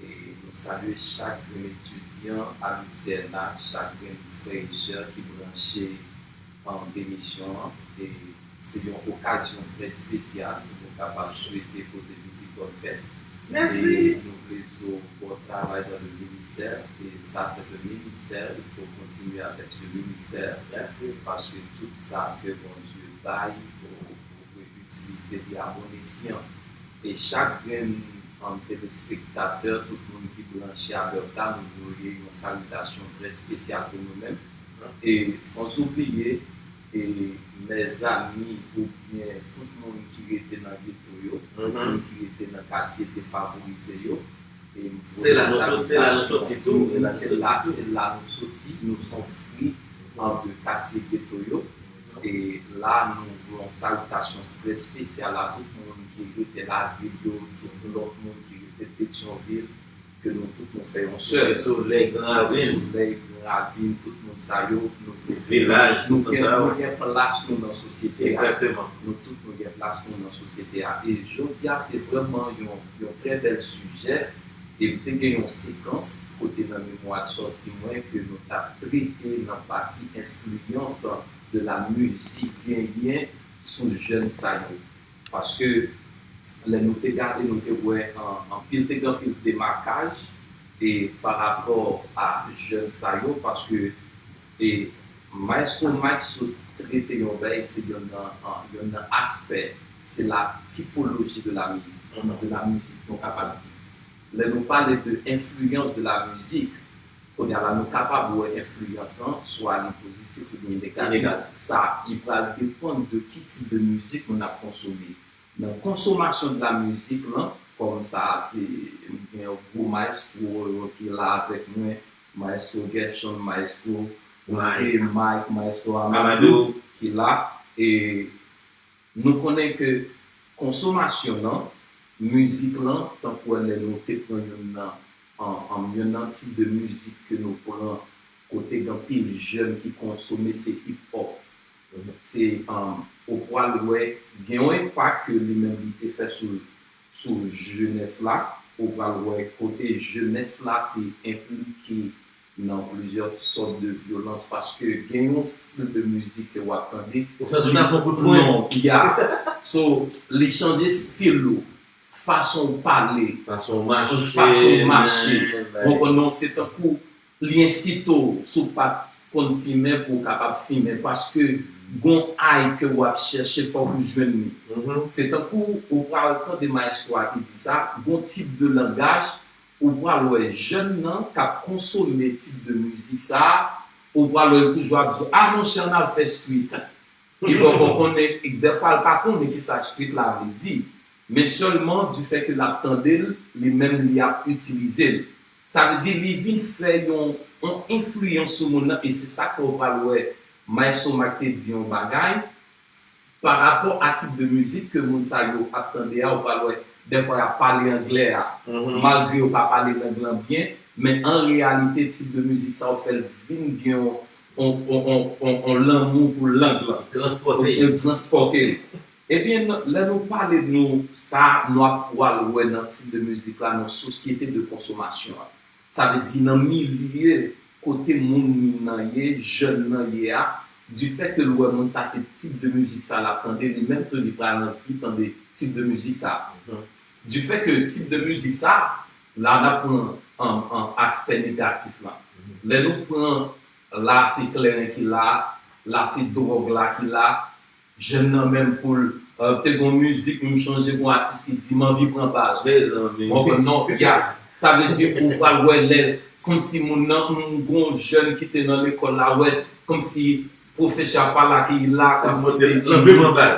E nou salye chak grenn etidyan a l'U C N A, chak grenn frè e sè ki branche an emisyon an. E se yon okazyon trè espesyal pou nou kapab swete Koze Mizik bòn fèt. E nou vle di w bon travay dans le ministère. Et ça, c'est un ministère. Il faut continuer avec ce ministère. Parce que tout sa ke Bondye bay, ou, ou dwe itilize li a bon esyan. E chak grenn telespektatè, tout moun ki branche avè w sa, nou voye yon salitasyon trè espesyal pou nou menm. E sans oublier e mèzanmi oubyen tout moun ki rete nan geto yo, tout moun ki rete nan katye defavorize yo. E m voye salutasyon, se la nou soti, nou se yon fwi de katye geto yo. E la, nou voye yon salutasyon trè espesyal a tout moun ki rete lavil yo, tout lòt moun ki rete Petyonvil, ke nou tout nou fè yon sèl. Solèy, Gran Ravin, tout moun sa yo, nou vle di, nou gen, nou gen plas nou nan sosyete a. Nou tout nou gen plas nou nan sosyete a. E jodi a, se vrèman yon, yon trè bèl sijè. E m te gen yon sekans kote nan memwa de sòti mwen ke nou t ap trete nan pati enfliyans de la mizik genyen sou jèn sa yo. Paske lè nou te gade, nou te wè an, anpil, te gen anpil demakaj e pa rapò a jèn sa yo, paske e Maestro Mike sot trete yon bagay, se yonn nan, an, yonn nan aspè, se la typologie de la musique, de la musique, nou kapab di. Lè nou pale de enfliyans de la musique, kounye a la, nou kapab wè enfliyans an, swa li pozitif oubyen negatif. Negatif. Sa, li pral depann de ki tip de mizik moun ap konsome. Nan konsomasyon de la mizik lan, kòm sa, se, m gen yon gwo maestro ki la avèk mwen, Maestro Gershon, Maestro Jose, Mike, Maestro Amadou, ki la. E nou konnen ke konsomasyon nan, mizik lan, tankou lè nou te pran yonn nan, an, an, yonn nan tip de mizik ke nou pran, kote gen anpil jèn ki konsome, se hip hop. Se, an, ou pral wè, gen yon enpak ke li menm li te fè sou, sou jenès la, ou pral wè kote jenès la te enplike nan plizyè sòt de vyolans, paske gen yon stil de mizik ke w ap tande. Ou fè tout afè kout pwen. Non, ya. So, li chanje stil ou, fason w pale, fason w mache, fason w mache. Ou konprann non, se tankou li ensite w, si w pa t konn fimen, pou w kapab fimen, paske gon ay ke w ap chèche, fòk ou jwenn li. Se tankou ou pral tande maestro a ki di sa, gon tip de langaj, ou pral wè jèn nan k ap konsome tip de mizik sa a, ou pral wè l toujou ap di w, a monchè, ann al fè street. Li poko konnen, dèfwa l pa konnen kisa street la vle di, men sèlman du fait que l ap tande l, li menm li ap itilize l. Sa vle di li vin fè yon, yon enfliyans sou moun nan, e se sa ke w pral wè Maestro Mike te di yon bagay, pa rapò a tip de mizik ke moun sa yo ap tande a, ou pral wè, dèfwa y ap pale anglè a, malgre yo pa pale lang lan byen, men an reyalite, tip de mizik sa yo fè l vin gen yon, yon, yon, yon, yon, yon lanmou pou lang lan. Transpòte. Yo transpòte l. Ebyen, lè nou pale de nou, sa, nou ap pral wè nan tip de mizik la, nan sosyete de konsomasyon an. Sa vle di nan milye kote moun nan ye, jèn nan ye a, du fait que l wè moun sa se tip de mizik sa l ap tande, li menm tou li pral anvi tande tip de mizik sa. Du fait que tip de mizik sa, la n ap pran an, an aspè negatif la. Lè nou pran la se kleren ki la, la se dwòg la ki la, jèn nan menm pou l, euh, te gon mizik, m chonje gon atis ki di, m anvi pran bal. Mezanmi. Ou konprann non? Ya. Sa vle di ou pral wè lè, kòmsi moun nan, m, gon jèn ki te nan lekòl la, wè, kòmsi pwofesè a pa la, ki la, kòmsi se li. L anvi pran bal.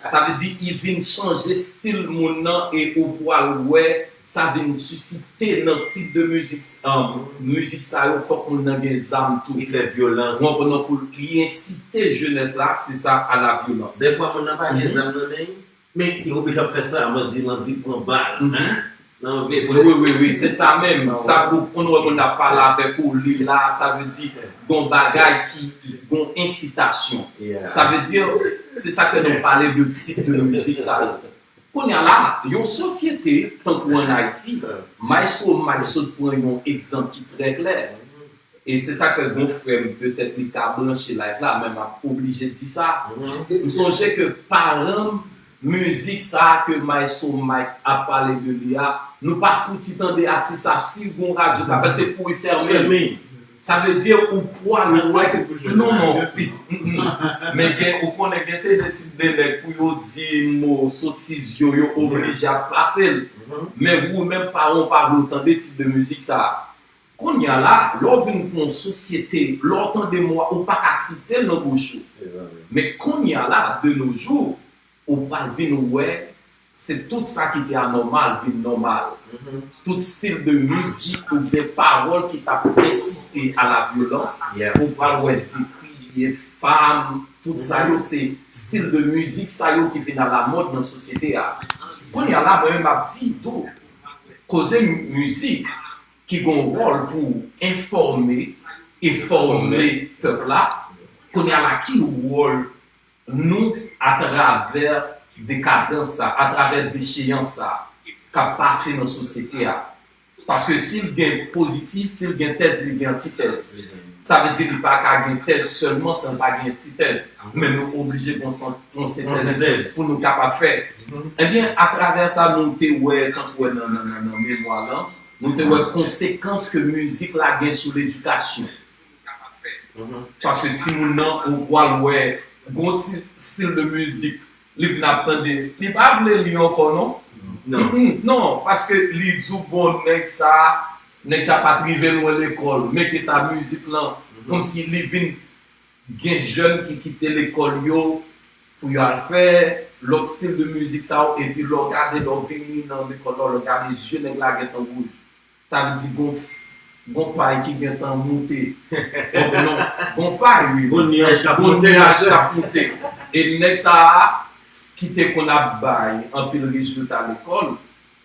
Sa vle di, li vin chanje stil moun nan e ou pral wè, sa vin sisite nan tip de mizik, um, mizik sa yo, fòk moun nan gen zam tou. Li fè vyolans. Ou konprann non, pou li ensite jenès la, se sa, a la vyolans. Dèfwa moun nan pa gen zam nan men li, men li oblije ap fè sa, mwen di l anvi pran bal, hein? Nan vye wi, wi, wi, se sa menm. Sa pou konn wè moun ap pale avèk ou, li la, sa vle di gon bagay ki, gon ensitasyon. Sa vle di, se sa ke nou pale de tip de mizik sa yo. Kounye a la, yon sosyete, tankou ann Ayiti, Maestro Mike sot pran yon egzanp ki trè klè. E se sa k fè gon frè m, petèt li ka branche live la, men m ap oblije di sa. M sonje ke paran m, mizik sa a ke Maestro Mike ap pale de li a, nou pa fouti tande atis sa, si gon radyo ka pase pou li fèmen. Sa vle di ou pral wè, non, non, wi. Men gen, ou konnen gen se de tip de nèg pou yo di mo sotiz yo, yo oblije ap pase l. Men ou menm paran w pa vle w tande tip de mizik sa a. Kounye a la, lè w vin pran yon sosyete, lè w tande mo a, ou pa ka site l nan bouch ou. Men kounye a la, de nos jours, ou pral vin wè, se tout sa ki te anòmal vin nòmal. Tout stil de mizik oubyen pawòl ki t ap ensite a la vyolans, ou pral wè dekriye fam, tout sa yo se stil de mizik sa yo ki vin alamòd nan sosyete a. Kounye a la, mwen menm m ap di tou, koze mizik ki gen yon wòl pou enfòme e fòme pèp la, kounye a la ki wòl nou atravè dekadans sa, atravè decheyans sa k ap pase nan sosyete a? Paske si l gen pozitif, si l gen tèz, li gen antitèz. Sa vle di li pa ka gen tèz sèlman san l pa gen antitèz. Men nou oblije gen yon sentèz pou nou kapab fè. Ebyen, atravè sa, nou te wè, tankou wè nan, nan, nan, nan memwa lan, nou te wè konsekans ke mizik la gen sou ledikasyon. Paske timoun nan, ou pral wè, gon ti stil de mizik, li vin ap tande, li pa vle li ankò non. Non, paske li di w, bon, nèg sa, nèg sa pa t rive lwen lekòl, mete sa mizik lan, kòmsi li vin gen jèn ki kite lekòl yo pou yo al fè lòt stil de mizik sa yo, epi lè w gade, lè w vini nan lekòl la, lè w gade zye nèg la gentan wouj. Sa vle di gon, gon pay ki gentan moute. Gon, non, gon pay, wi. Gon nyaj k ap moute. Gon nyaj k ap moute. E nèg sa a, ki te konn ap bay anpil rezilta lekòl,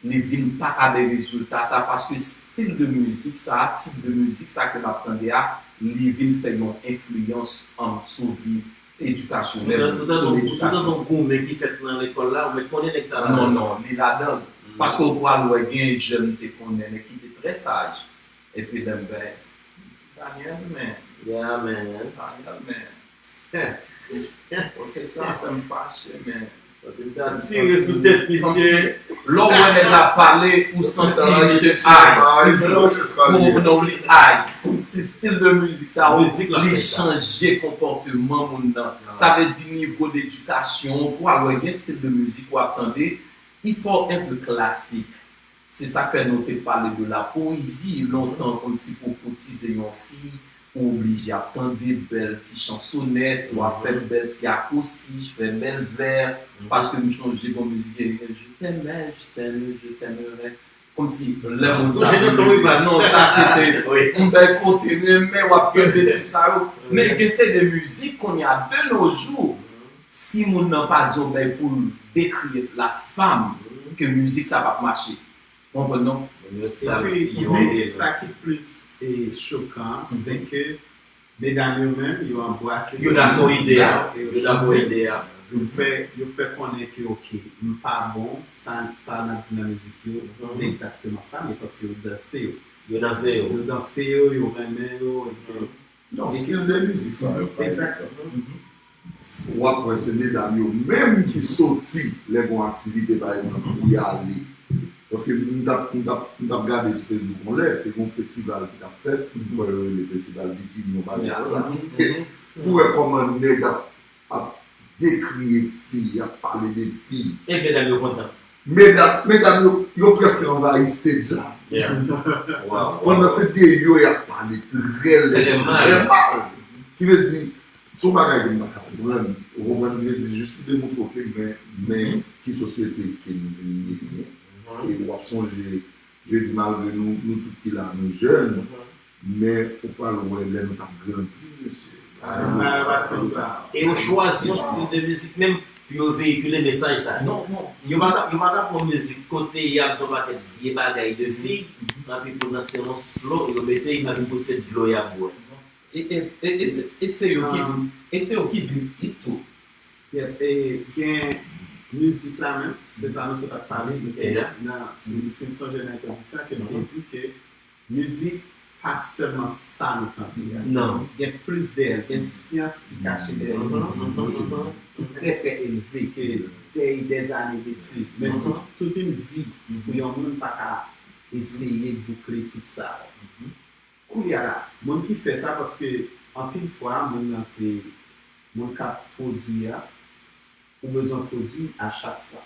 li vin pa ka bay rezilta sa, paske stil de mizik sa, tip de mizik sa ke n ap tande a, li vin fè yon enfliyans, um, sou vi edikasyonèl, sou ledikasyon. Sou tan goumen ki fèt nan lekòl la, ou mèt konnen nèg sa ladan. Non, non, li ladan. Paske ou pral wè gen jèn te konnen, nèg ki te trè saj. Epi lè m bay, Daniel, men. Yeah, man. Daniel, men. Ok, sa fè m fache, men. Sa te ta tire sou tèt misye. Lè w wè nèg la pale, ou santi misye ay. Ou konprann, ou li ay. Kòmsi stil de mizik sa, li chanje konpòteman moun nan. Sa vle di nivo de edikasyon, pou al wè gen stil de mizik w ap tande, il faut un peu classique. Se sa k fè nou te pale de la poésie lontan, kòmsi pou w koutize yon fi, ou oblije ap tande bèl ti chansonèt, ou ap fè bèl ti akwostich, fè bèl vè, paske m chonje gon mizik, je t'aimais, je t'aime, je t'aimerai. Kòmsi lè moun sa vini, non, sa se te yon bèl kote renmen, w ap tande ti sa yo. Men gen se de mizik kounye a, de nos jours, si moun nan pa di yon bèl pou l dekri la femme, ke mizik sa p ap mache. Ou konprann non? Epi, sa ki plis, e, chokan, se ke medam yo menm, yo anbrase mizik sa, e yo chante. Yo fè, yo fè konnen ke, ok, m pa bon, sa, sa n ap di nan mizik yo, se egzakteman sa, men paske yo danse yo. Yo danse yo. Yo danse yo, yo renmen yo, epi Non, stil de mizik sa yo, pa egzanp. W ap wè se medam yo menm ki soti lè gon aktivite, pa egzanp, pou y ale. Paske m t ap, m t ap, m t ap gade sou Facebook yon lè, te gon festival ki t ap fèt, m kwè yo rele festival bikini, yon bagay konsa. Pou wè kòman nèg ap ap dekriye fi, y ap pale de fi. E medam yo kontan. Medam, medam yo, yo prèske anvayi stage la. Pandan se de yo y ap pale trè lèd, trè mal. Ki vle di, se yon bagay ke m pa ka konprann. Ou konprann? Ki vle di, jis pou demontre w ke men, men ki sosyete ke nou ye. E w ap sonje, je di malgre nou, nou tout ki la, nou jèn, men ou pral wè lè nou t ap grandi, mesye. E yo chwazi yon stil de mizik menm pou yo veyikile mesaj sa. Non, non. Yo pa ka, yo pa ka pran mizik kote y ap di yon pakèt vye bagay de fi, epi pou nan se yon slow, yo mete, epi pou se dlo y ap bwè. E, e, e, e se, e se yo ki vin, e se yo ki vin hit tou. Yep, e gen mizik la menm, se sa nou sot ap pale, nou te nan, si, si n sonje nan entwodiksyon ke nou te di ke mizik pa sèlman sa nou tande a. Non. Gen plis dèyè l, gen syans ki kache dèyè mizik ki trè, trè elve, ke dèyè dèzane detid. Men tout, tout yon vi pou yon moun pa ka eseye boukle tout sa. Kounye a la, moun ki fè sa, paske anpil fwa, moun nan se moun k ap pwodui a, ou bezwen pwodui a chak fwa.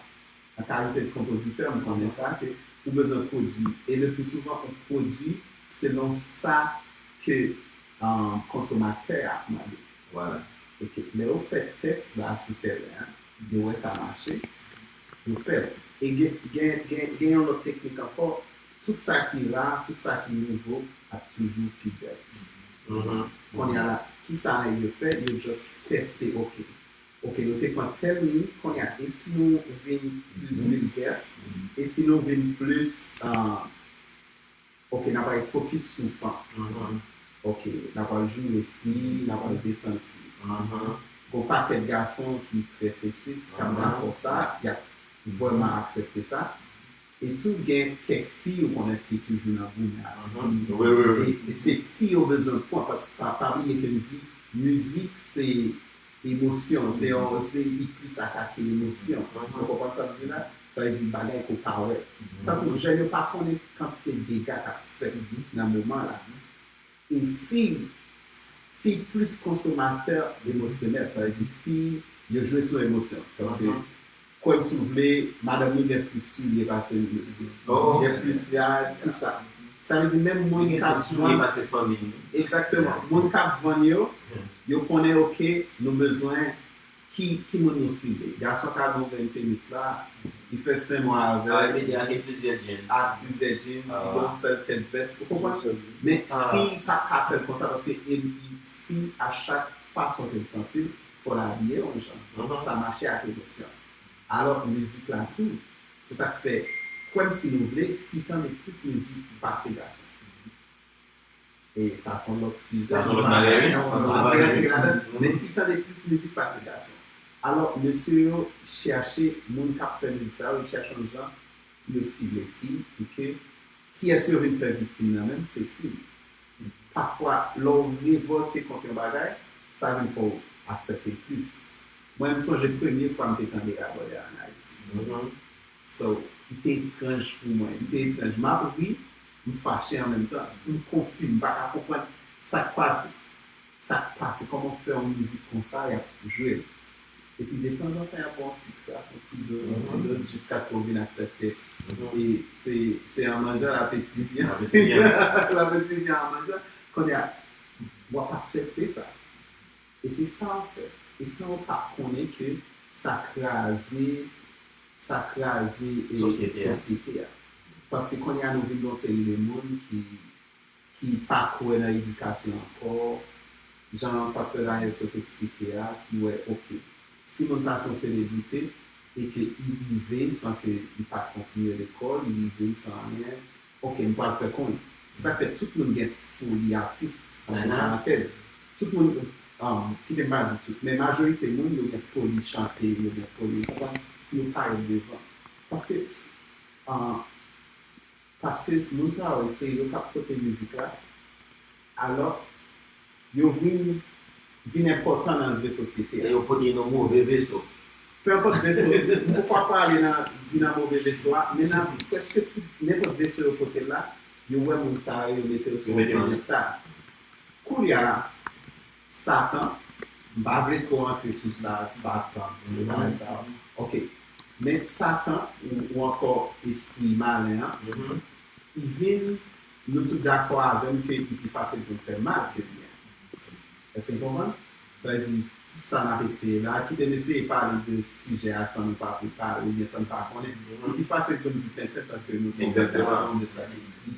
An kalite de konpozitè, m konnen sa, ke ou bezwen pwodui. E le pli souvan, ou pwodui selon sa ke um, konsomatè a ap mande. Vwala. Lè yo fè tès la sou tèren an, yo wè sa mache, yo fè l. E gen, gen, gen, gen yon lòt teknik ankò, tout sa ki ra, tout sa ki nouvo ap toujou pi bèl. Kounye a la, ki sa yo fè? Yo just teste, ok. Ok, nou te pran tèl liy, kounye a, e si nou vin plis vilgè, e si nou vin plis, uh, ok, n ap al fokis sou fanm. Ok, n ap al joure fi, n ap al desann fi. Gon pakèt gason ki trè seksis, k ap dakò sa, y ap vrèman aksepte sa. E tou gen kèk fi, ou konnen fi toujou nan goumen ak fi. E, e se fi yo bezwen pran, paske pa, pa bliye ke m di, mizik se emosyon, se yon, se li plis atake emosyon. Ou konprann sa m di la? Sa vle di bagay ke w pa wè. Tankou jèn yo pa konnen kantite dega k ap fèt nan moman la. E fi, fi plis konsomatè emosyonèl, sa vle di fi, yo jwe sou emosyon. Paske, kwè m si w vle, madanm nou gen plis souliye pase nou mesye. Gen plis rad, tout sa. Sa vle di menm moun k ap vann. Egzakteman. Moun k ap vann yo, yo konnen, ok, nou bezwen ki, ki moun nou sible. Gason ka gen yon grenn tenis la, li fè senk mwa avè l. Avè l, li gen plizyè jeans. Ak plizyè jeans, li gen yon sèl tèt vès. Ou konprann? Men fi pa ka fè l konsa paske e, fi, a chak fason ke l santi l, fò l abiye yon jan. Sa mache ak emosyon. Alò, mizik la tou, se sa k fè, kwè m si nou vle, fi tande plis mizik pase gason. E sa se yon lòt sijè. Sa se yon lòt bagay, wi. Sa se yon lòt bagay, wi. Men fi tande plis mizik pase gason. Alò, mesye yo chèche, moun k ap fè mizik sa yo, yo chèche yon jan pou yo sible fi, pou ke kiyès yo vin fè viktim nan menm, se fi. Pafwa, lè w revòlte kont yon bagay, sa vin fè w aksepte l plis. Mwen, m sonje premye fwa m te tande Rabòdè an Ayiti. So, li te etranj pou mwen. Li te etranj. M ap ri, m fache an menm tan. M konfi, m pa ka konprann sa k pase. Sa k pase, kòman w fè yon mizik konsa, y ap jwe l. Epi detanzantan, y ap ba w yon ti kras, yon ti doz, yon ti doz, jiskaske w vin aksepte. E se, se an manjan lapeti vyen. Lapeti vyen an manjan. Kounye a, w ap aksepte sa. E se sa w fè. E san w pa konnen ke sa kraze, sa kraze e sosyete a. Paske kounye a nou vin gen yon seri de moun ki, ki pa kwè nan edikasyon ankò. Jan pastè Raël sot eksplike a, ki wè, ok, si moun sa se yon selebrite, e ke li rive san ke li pa kontinye lekòl, li rive san anyen, ok, m pral fè konnen. Se sa k fè tout moun gen foli atis, antre parantèz. Tout moun, um, kite m pa di tout, men majorite moun yo gen foli chante, yo gen foli, ou konprann, pou yo parèt devan. Paske, um, paske moun sa yo, se yo k ap pote mizik la, alò, yo vin, vin enpòtan nan zye sosyete a. E yo pote nan move veso. Pe enpòt veso, m poko ap pale nan, di nan move veso a, men nan prèske tout, nenpòt veso yo pote l la, yo wè moun sa yo, yo mete yo sou yon pyedestal. Kounye a la, Satan, m pa vle twò antre sou sa, Satan, sou bagay sa yo. Ok. Men Satan, ou, ou ankò espri malen an, li vin, nou tout dakò avè m ke li pi fasil pou l fè mal ke byen. Èske n konprann? Sa vle di, tout sa n ap eseye la, kite n eseye pale de sijè a san nou pa prepare oubyen san n pa konnen. Li pi fasil pou n di tenten tanke nou te fè de sa ki ekri.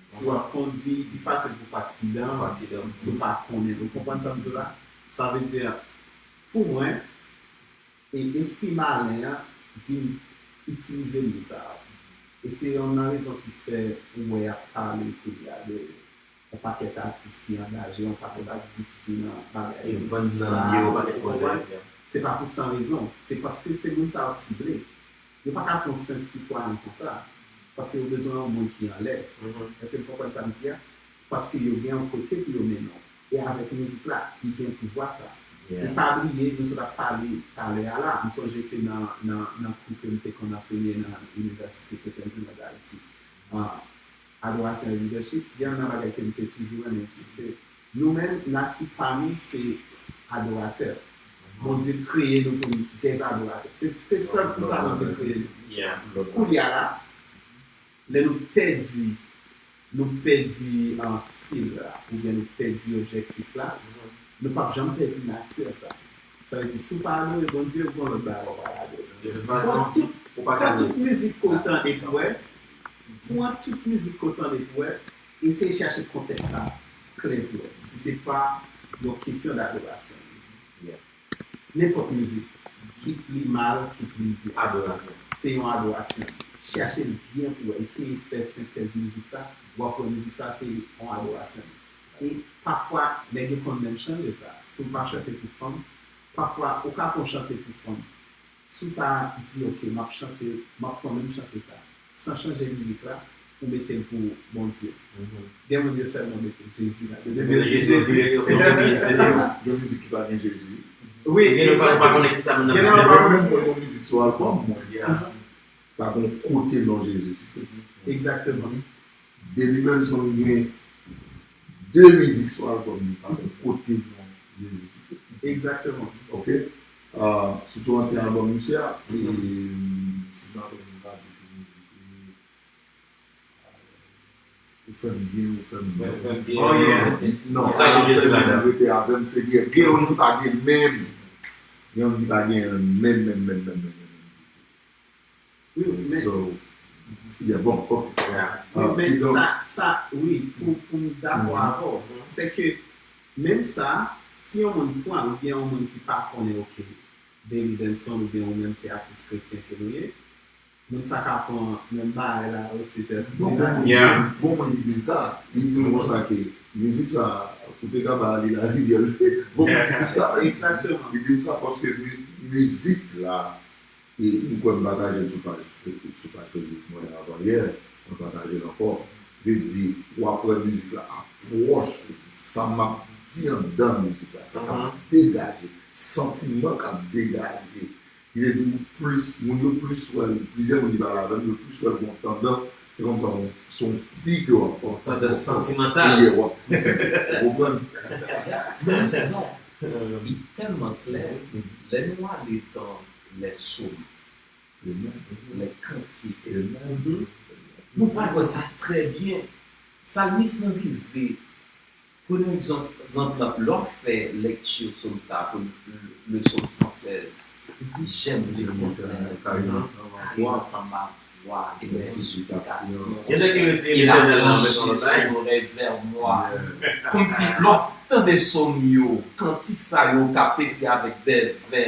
Si w ap kondwi, li pi fasil pou w fè aksidan si w pa konnen. Ou konprann sa m di w la? Sa vle di, pou mwen, e espri malen an vin itilize mo sa a. E se yonn nan rezon ki fè ou wè y ap pale kounye a de yon pakèt atis ki angaje, yon pakèt atis ki nan bagay. Ki vann nanm yo, yon pakèt koze. Se pa pou san rezon. Se paske se moun sa yo k sible. Yo pa ka pran senp sitwayen konsa. Paske yo bezwen yon moun ki anlè. Èske n konprann sa m di a? Paske yo gen yon kote pou yo mennen w. E avèk mizik la, li gen pouvwa sa. E pa bliye, nou sot ap pale talè a la. M sonje ke nan, nan, nan kou ke m te konn ansenye nan Inivèsite Kretyèn Jounen Dayiti, ah, adorasyon e lidèchip, gen youn nan bagay ke m te toujou renmen di ke nou menm, nati pa nou se adoratè. Bondye kreye nou pou n dèzadoratè. Se, se sèl pou sa Bondye kreye nou. Kounye a la, lè nou pèdi nou pèdi an sil la, oubyen nou pèdi objektif la, nou p ap janm pèdi nati sa. Sa vle di, si w pa adore Bondye, ou gen lòt bagay w pral adore. De tout fason, pran tout, ou pa pran tout mizik ke w tande pou wè, pran tout mizik ke w tande pou wè, eseye chache kontèks la klè pou wè. Si se pa yon kesyon dadorasyon. Nenpòt mizik, kit li mal, kit li byen. Adorasyon. Se yon adorasyon. Chache l byen pou wè. Eseye fè sentèz mizik sa. W ap wè mizik sa se yon adorasyon. E pafwa, nèg yo konn menm chante sa. Si w pa chante pou fanm, pafwa, ou ka konn chante pou fanm. Si w ta di, "Ok, m ap chante, m ap kanmenm chante sa," san chanje lirik la, ou mete l pou Bondye. Gen moun yo sèlman mete Jezi la. Depi yo di Jezi, gen mizik ki pa gen Jezi. Wi, gen yo pa konnen ki sa moun nan di. Mwen menm, mwen, yon mizik sou albòm mwen, pa gen kote non Jezi site. Egzakteman. Deliverance Zone gen de mizik sou albòm li, pa gen kote non Jezi site. Egzakteman. Ok? Ah, sitou ansyen albòm misye a, e, si m pa twonpe m, m ka di ke mizik li, ou fè m byen, ou fè m byen. Ou fè m byen. Oh, yeah. Non, sa ki Jezi la, rete avè m, Senyè. Gen yon ki pa gen menm. Gen yon ki pa gen menm, menm, menm, menm, menm, menm. Wi, men, so, yeah, bon, ok. Wi, men sa, sa, wi, pou, pou m dakò avè w, se ke menm sa, si yon moun pran, oubyen yon moun ki pa konnen, ok, Deliverance Zone, oubyen ou menm se atis kretyen ke nou ye, moun sa ka pran menm bagay la osi, fè bon, bon moun ki di m sa, li di m konsa ke mizik sa, ou te ka ba li larivyè. Bon moun ki di m sa, wi. Egzakteman. Li di m sa paske mi-, mizik la, e m kwè m pataje l sou paj, sou paj Facebook mwen avan yè, mwen pataje l ankò. Vle di, w ap wè mizik la ap pwòch, sa m ap di anndan mizik la, sa k ap degaje, santiman k ap degaje. Li vle di ou plis, moun yo plis wè l, plizyè moun ki pale avè m, yo plis wè l gen yon tandans, se kòmsi se yon, se yon fi ke w ap pran. Tandans santimantal. Ou konprann? Non, non. Li tèlman klè, lè nou ale dans les psaumes, les cantiques, nou pral wè sa trè byen. Salmis lan rive, premye egzanp, egzanp lan, lè w fè lèkti sòm sa a, pou le psaume cent seize, j'aime l'Éternel, car il entend ma voix et mes supplications. Gen lè ke yo di Letènèl nan met yon bagay. Kòmsi lè w ap tande sòm yo, kantik sa yo ka peple avèk de vè.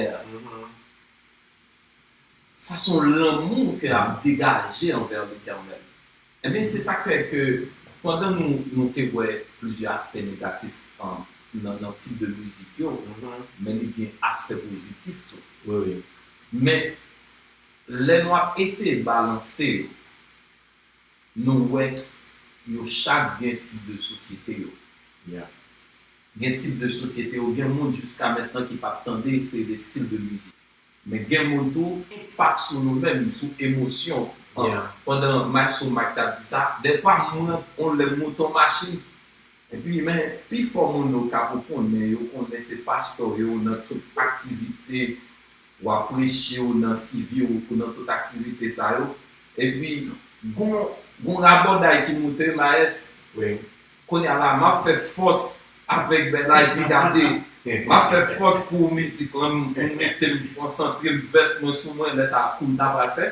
Sa se yon lanmou ke ap degaje anvè Letènèl. Ebyen, se sa k fè ke pandan nou, nou te wè plizyè aspè negatif, um, nan, nan tip de mizik yo, men li gen aspè pozitif tou. Wi, wi. Men, lè nou ap eseye balanse yo, nou wè yo chak gen tip de sosyete yo. Gen tip de sosyete yo, gen moun jiska mentnan ki p ap tande seri de stil de mizik. Men gen moun tou, enpak sou nou menm, sou emosyon. Pandan Maestro Mike t ap di sa, dèfwa mwen, on lè m monte on machin, epi, men, pifò moun yo ka pou konnen, yo konnen se pastè yo nan tout aktivite, w ap preche, ou nan T V, ou, ou nan tout aktivite sa yo. Epi, gon, gon rabòday ki moute, Maes. Kounye a la, m ap fè fòs avèk bèl la, epi gade, m ap fè fòs pou mizik lan, m, m mete m konsantre, m vès mwen sou mwen, lè sa a, kou m ta pral fè.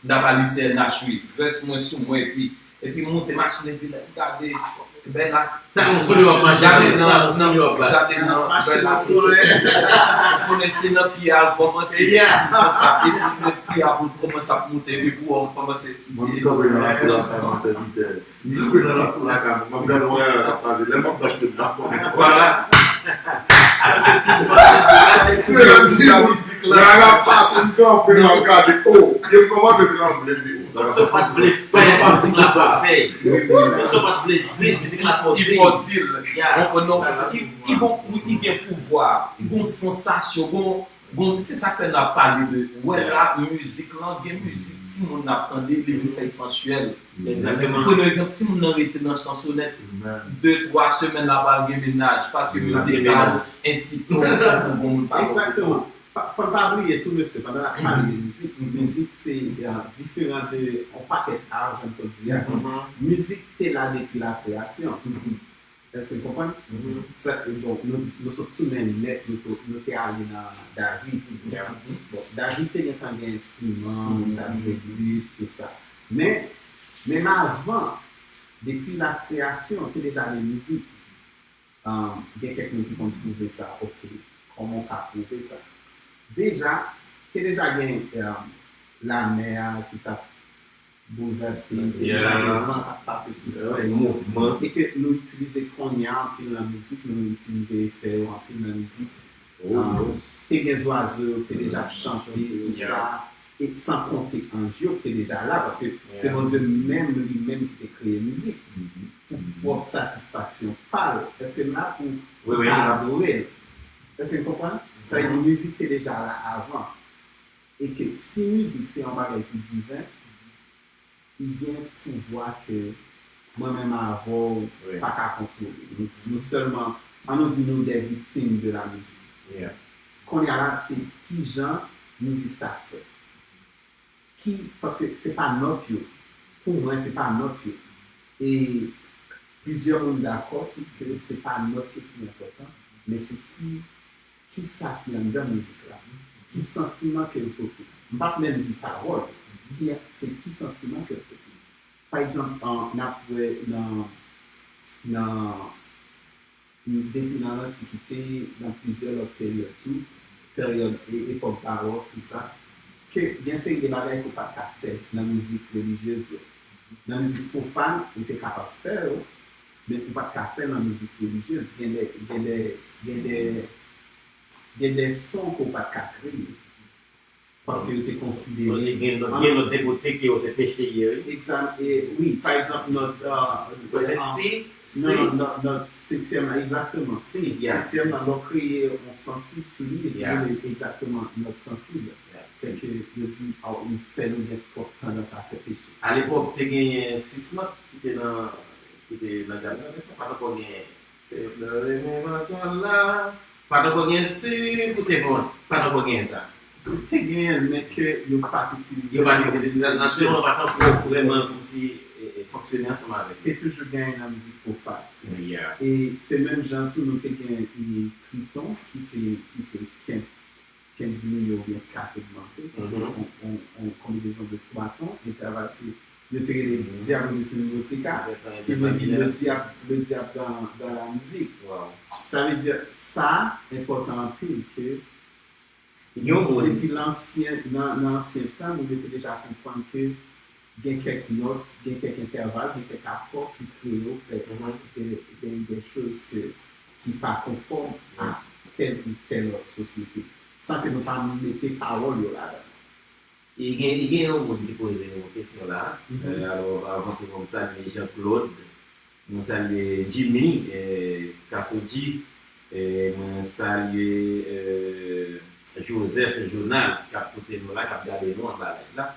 M ta pral li C N H, wi, vès mwen sou mwen, epi, epi monte machin, epi lè m gade, bèl la, gade nan, nan, gade nan, bèl la, se, se, ou konnen se nan pye a l kòmanse, konsa, epi nan pye a pou l kòmanse ap monte, epi pou w kòmanse, m di, M kanpe nan lakou lakay mwen, sèvitè. M kanpe nan lakou lakay mwen, m ap gade yon rara k ap pase. Lè m ap bat pye m, m pa konnen. Vwala. Sa se pi fòs de la mizik la. Rara ap pase, m kanpe, m ap gade. O, pye m kòmanse tranble, m di, o, sa pa t vle fè, sa pa t vle fè. Sa pa t vle di, mizik la fò di. Li fò di. Li gon, li gen pouvwa, li gon sansasyon, gon Bon, se sa k fè n ap pale de, wè la, mizik lan, gen mizik timoun ap tande, li vin fè l sansyèl. Egzakteman. Pou pran egzanp, timoun nan rete nan chansonèt, de, twa semèn, l ap al gen mennaj, paske mizik sa yo ensite w pou bon moun pa bon pou ou. Pa- Fò n pa bliye tou, mesye, pandan n ap pale de mizik, mizik se uh, diferan de yon pakèt art, jan m sot di a. Mizik te la depi la kreyasyon. Èske w konprann? Sa, bon, nou, nou sot tounen nèt, nou, to- nou te ale nan David. Bon, David te gentan gen enstriman, li t ap jwe lit, tout sa. Men, menm avan, depi la kreyasyon, te deja gen mizik. Um, gen kèk moun ki konn pwouve sa. Ok, kòman w ka pwouve sa? Deja, te deja gen um, lamè a ki t ap boulvèse, te deja gen van k ap pase sou fèy, mouvman, e ke nou itilize kounye a anpil nan mizik, nou itilize efè yo anpil nan mizik. Um, te gen zwazo yo ki te deja ap chante, tou sa, e san konte anj yo ki te deja la, paske se Bondye menm li menm ki te kreye mizik pou pwòp satisfaksyon pa l. Èske n la pou adore l? Èske n konprann? Sa vle di mizik te deja la avan. E ke si mizik se yon bagay ki diven, li gen pouvwa ke mwen menm avè w pa ka kontwole. Nou, nou sèlman, an nou di nou de viktim de la mizik. Kounye a la, se kijan mizik sa fèt. Ki, paske se pa nòt yo. Pou mwen, se pa nòt yo. E plizyè moun dakò tou ke se pa nòt yo ki enpòtan, men se ki, ki sa ki anndan mizik la, ki santiman ke l pote. M p ap menm di pawòl, ki, se ki santiman ke l pote. Pa egzanp, an, n ap wè nan, nan, depi nan lantikite, nan plizyè lòt peryòd tou, peryòd e, epòk baròk, tou sa, ke gen seri de bagay ke w pa t ka fè nan mizik relijyez yo. Nan mizik pwofàn, ou te kapab fè yo, men ou pa t ka fè nan mizik relijyez. Gen de, gen de, gen de, gen de son ke w pa t ka kreye. Paske yo te konsidere. Gen lòt, gen lòt de kote ke yo se peche ye, wi. Egzam, e, wi, pa egzanp, nòt, uh, se si, non, non, nòt, nòt setyèm la, egzakteman. Si, setyèm la, lè w kreye yon sansib sou li, epi yo rele egzakteman nòt sansib. Se ke yo di, oh, li fè nou gen twòp tandans a fè peche. Alepòk, te genyen sis nòt ki te nan, ki te nan gam nan, men sa pa t ankò genyen. Se do, re, mi, fa, sol, la. Pa t ankò gen si pou te bon. Pa t ankò gen sa. Te genyen, men ke yo pa t itilize. Yo pa t itilize. Natirèlman, pa t ankò vrèman kòmsi, e, e, fonksyone ansanm avèk. Te toujou genyen nan mizik pwofàn. E se menm jan tou nou te gen, e, triton, ki se, ki se kent, kent diminye oubyen kat ogmante, ki se yon, yon, yon konbinezon de twa ton, entèval ke yo te rele Diabolus in Musica, ki vle di le diable, le diable dans, dans la musique. Sa vle di, sa enpòtan anpil ke yon moun depi lansyen, nan, nan ansyen tan, moun yo te deja konprann ke gen kèk nòt, gen kèk entèval, gen kèk akò ki kreye w fè de, de, de choz ke, ki pa konfòm a tèl ou tèl lòt sosyete, san ke nou pa mete pawòl yo ladan. E gen, e gen yon moun ki poze yon kesyon la. Mhm. Eh, alò, avan tou, mwen salye Jean Claude, mwen salye Jimmy, eh, Kasodji, eh, mwen salye, eh, Joseph Jonal k ap koute nou la, k ap gade nou anba live la.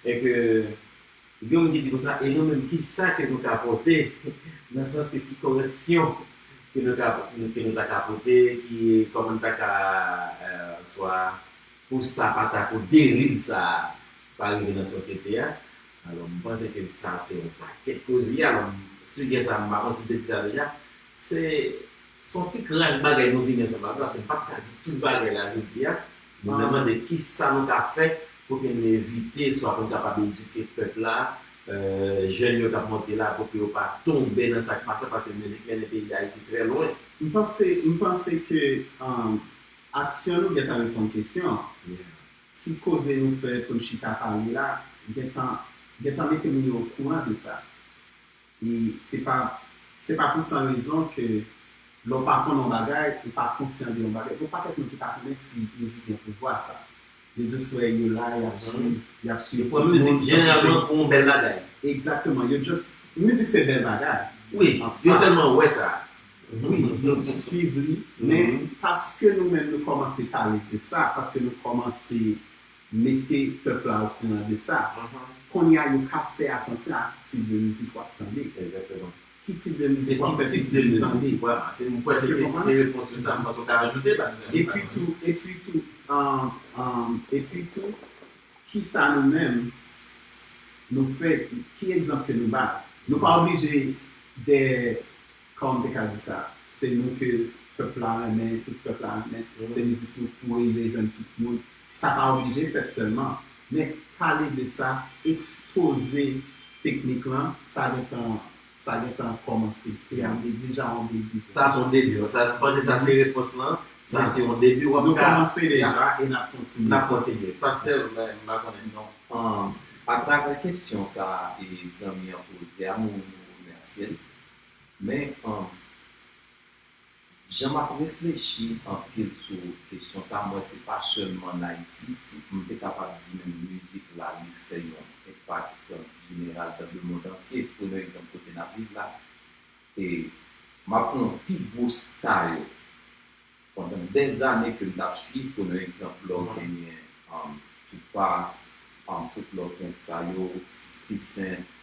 E ke, gen yon moun ki di konsa, e nou menm, ki sa ke nou ka pote, nan sans ke ki koreksyon ke nou ka, ke nou ta ka pote, ki, kòman nou ta ka, eh, swa pou sa pa ta, pou deriv sa a pa rive nan sosyete a. Alò, m panse ke sa se yon pakèt koze. Alò, sijè sa a, m pa konn si m te di sa deja. Se, se yon ti kras bagay nou vini ansanm avè, paske m p ap ka di tout bagay la jodi a. Nou mande ki sa nou ka fè pou ke nou evite, swa pou n kapab edike pèp la, eh, jèn yo k ap monte la, pou ke yo pa tonbe nan sa k pa sa, paske mizik mennen peyi Dayiti trè lwen. M panse, m panse ke, um, aksyon nou gentan reponn kesyon an. Ti koze nou fè pou n chita pale la, gentan, gentan mete moun yo okouran de sa. E se pa, se pa pou san rezon ke lè w pa konn yon bagay, ou pa konsyan de yon bagay. Gen yon pakèt moun ki pa konnen si mizik gen pouvwa sa. Yo just wè yo la, y ap swiv, y ap swiv tout moun. Yo pran mizik jeneralman pou yon bèl bagay. Egzakteman. Yo just, mizik se bèl bagay. Wi, yo sèlman wè sa. Wi, yo swiv li, men paske nou menm nou kòmanse pale de sa, paske nou kòmanse mete pèp la okouran de sa, kounye a yo ka fè atansyon a ki tip de mizik w ap tande. Ki tip de mizik w ap fè pitit ou tande. Èske w konprann? Epi tou, epi tou, An, an, epi tou, kisa nou menm nou fè, ki egzanp ke nou bay? Nou pa oblije de, kòman m te ka di sa, se nou ke pèp la renmen, tout pèp la renmen, se mizik nou pou rive jwenn tout moun. Sa pa oblije fèt sèlman, men pale de sa, ekspoze teknik lan, sa gentan, sa gentan kòmanse. Se yon debi, deja yon debi. Sa se yon debi, wi. Sa, m panse sa se repons lan. Sa se yon debi. W ap ka, nou kòmanse deja e n ap kontinye. N ap kontinye. Pastè, m pa konnen non. An, atravè kesyon sa a, e zanmi an poze a, nou, nou remèsye l. Men, an, jan m ap reflechi anpil sou kesyon sa a, m wè se pa sèlman ann Ayiti, si m te kapab di menm mizik la, li fè yon enpak jeneral dans le monde entier. Pran egzanp kote n ap viv la. E m ap pran pi gwo sta yo. Pandan dèzane ke m t ap swiv, pran egzanp, lè w genyen, um, Tupac, um, tout lòt nèg sa yo, fifty Cent,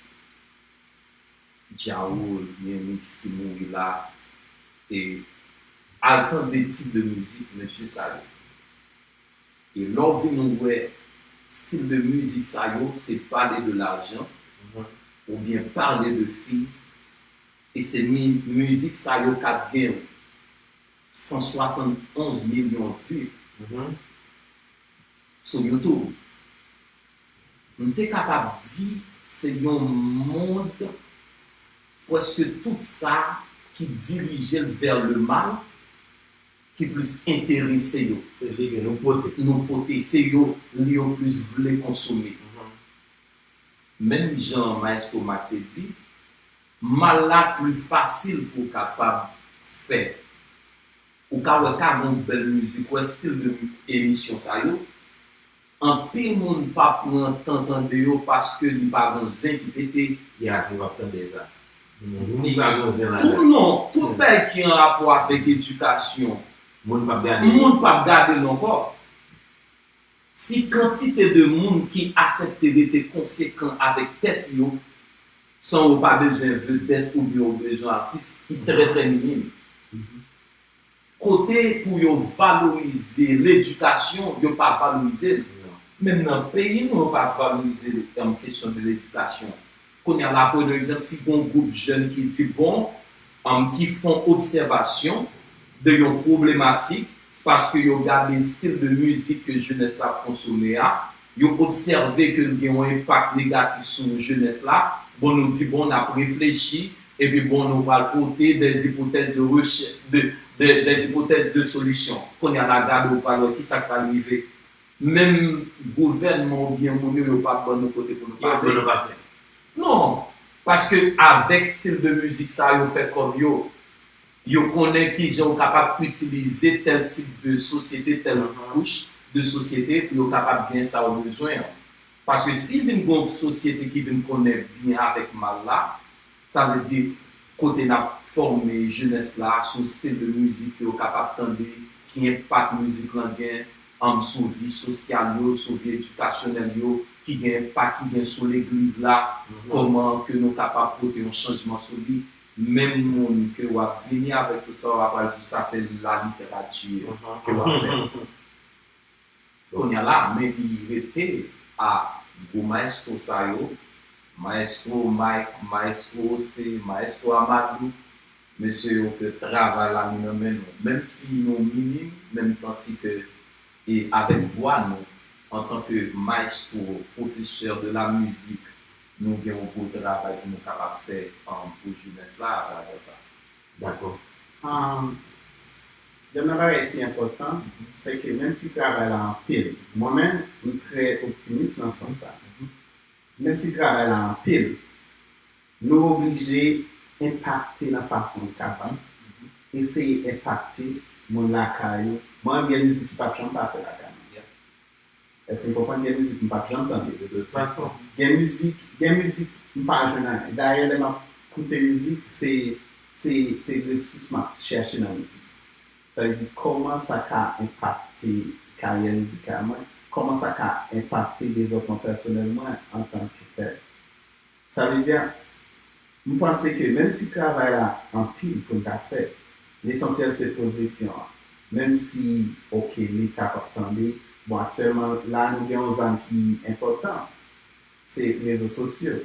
Ja Rule, Remix ki mouri la, e al tande tip de mizik mesye sa yo. E lè w vin wè stil de mizik sa yo, se pale de lajan, oubyen pale de fi, e se mi-, mizik sa yo k ap gen san swasann onz milyon vi sou YouTube. M te kapab di se yon mond prèske tout sa ki dirije l vè le mal ki plis enterese yo. Se li ke nou pote. Nou pote, se yo li yo plis vle konsome. Menm jan Maestro Mac te di, mal la pli fasil pou w kapab fè. Ou ka wè ka gen yon bèl mizik, wè stil de emisyon sa yo, anpil moun pa pran tan tande yo paske li pa gen zen ki pete. Ya, li p ap tande sa. Li pa gen zen ladan. Tout non, tout bagay ki an rapò avèk edikasyon, moun p ap gade, moun p ap gade l ankò. Ti kantite de moun ki aksepte rete konsekan avèk tèt yo, san yo pa bezwen vedèt oubyen yo bezwen atis, ki trè, trè minim. Kote pou yo valorize ledikasyon, yo pa valorize l. Menm nan peyi nou, yo pa valorize, um, kesyon de ledikasyon. Kounye a la, pran egzanp, si gon gwoup jèn ki di, bon, um, ki fè yon obsèvasyon de yon pwoblematik, paske yo gade stil de mizik ke jenès la ap konsome a, yo obsève ke l gen yon enpak negatif sou jenès la, bon, nou di, bon, n ap reflechi, epi, bon, nou pral pote des hypothèses de recherche, de, de, des hypothèses de solution. Kounye a la, gade, ou pral wè kisa k pral rive. Menm gouvènman oubyen moun yo, yo p ap ban nou kote pou nou pase. Yo ap ban nou pase. Non, paske avèk stil de mizik sa yo fè kòb yo, yo konnen kijan yo kapab itilize tèl tip de sosyete, tèl kouch de sosyete pou yo kapab gen sa yo bezwen an. Paske si vin gen yon sosyete ki vin konnen byen avèk mal la, sa vle di, kote n ap fòme jenès la sou stil de mizik yo kapab tande, ki enpak mizik lan gen, um, sou vi sosyal yo, sou vi edikasyonèl yo, ki gen enpak ki gen sou legliz la, kòman ke nou kapab pote yon chanjman sou li. Menm moun ke w ap vini avèk tout sa, w ap pral di sa se laliterati ke w ap fè. Kounye a la, men li rete a gwo maestro sa yo, maestro Mike, maestro José, maestro Amadou, mesye yo ke travay la nou nan men nou. Menm si nou minim, men m santi ke, e avèk vwa nou, antanke maestro, professeur de la musique, nou gen yon gwo travay pou nou kapab fè, um, pou jenès la atravè sa. Dakò. Um, Youn nan bagay ki enpòtan, se ke menm si travay la anpil, mwen menm, m trè optimis nan sans sa. Menm si travay la anpil, nou oblije enpakte nan fason nou kapab, eseye enpakte moun lakay ou. Mwen menm, gen mizik ki p ap janm pase lakay mwen. Èske n konprann? Gen mizik m p ap janm tande. De tout fason. Gen mizik, gen mizik m pa jwenn anyen. Dayè, lè m ap koute mizik, se, se, se resous m ap chèche nan mizik. Sa vle di, kòman sa ka enpakte karyè mizikal mwen? Kòman sa ka enpakte devlòpman pèsonèl mwen antanke pèp? Sa vle di, m panse ke menm si travay la anpil pou n ta fè, lesansyèl se poze pyon an. Menm si, oke, Leta p ap tande, bon, aktyèlman la nou gen yon zam ki enpòtan, se rezo sosyo.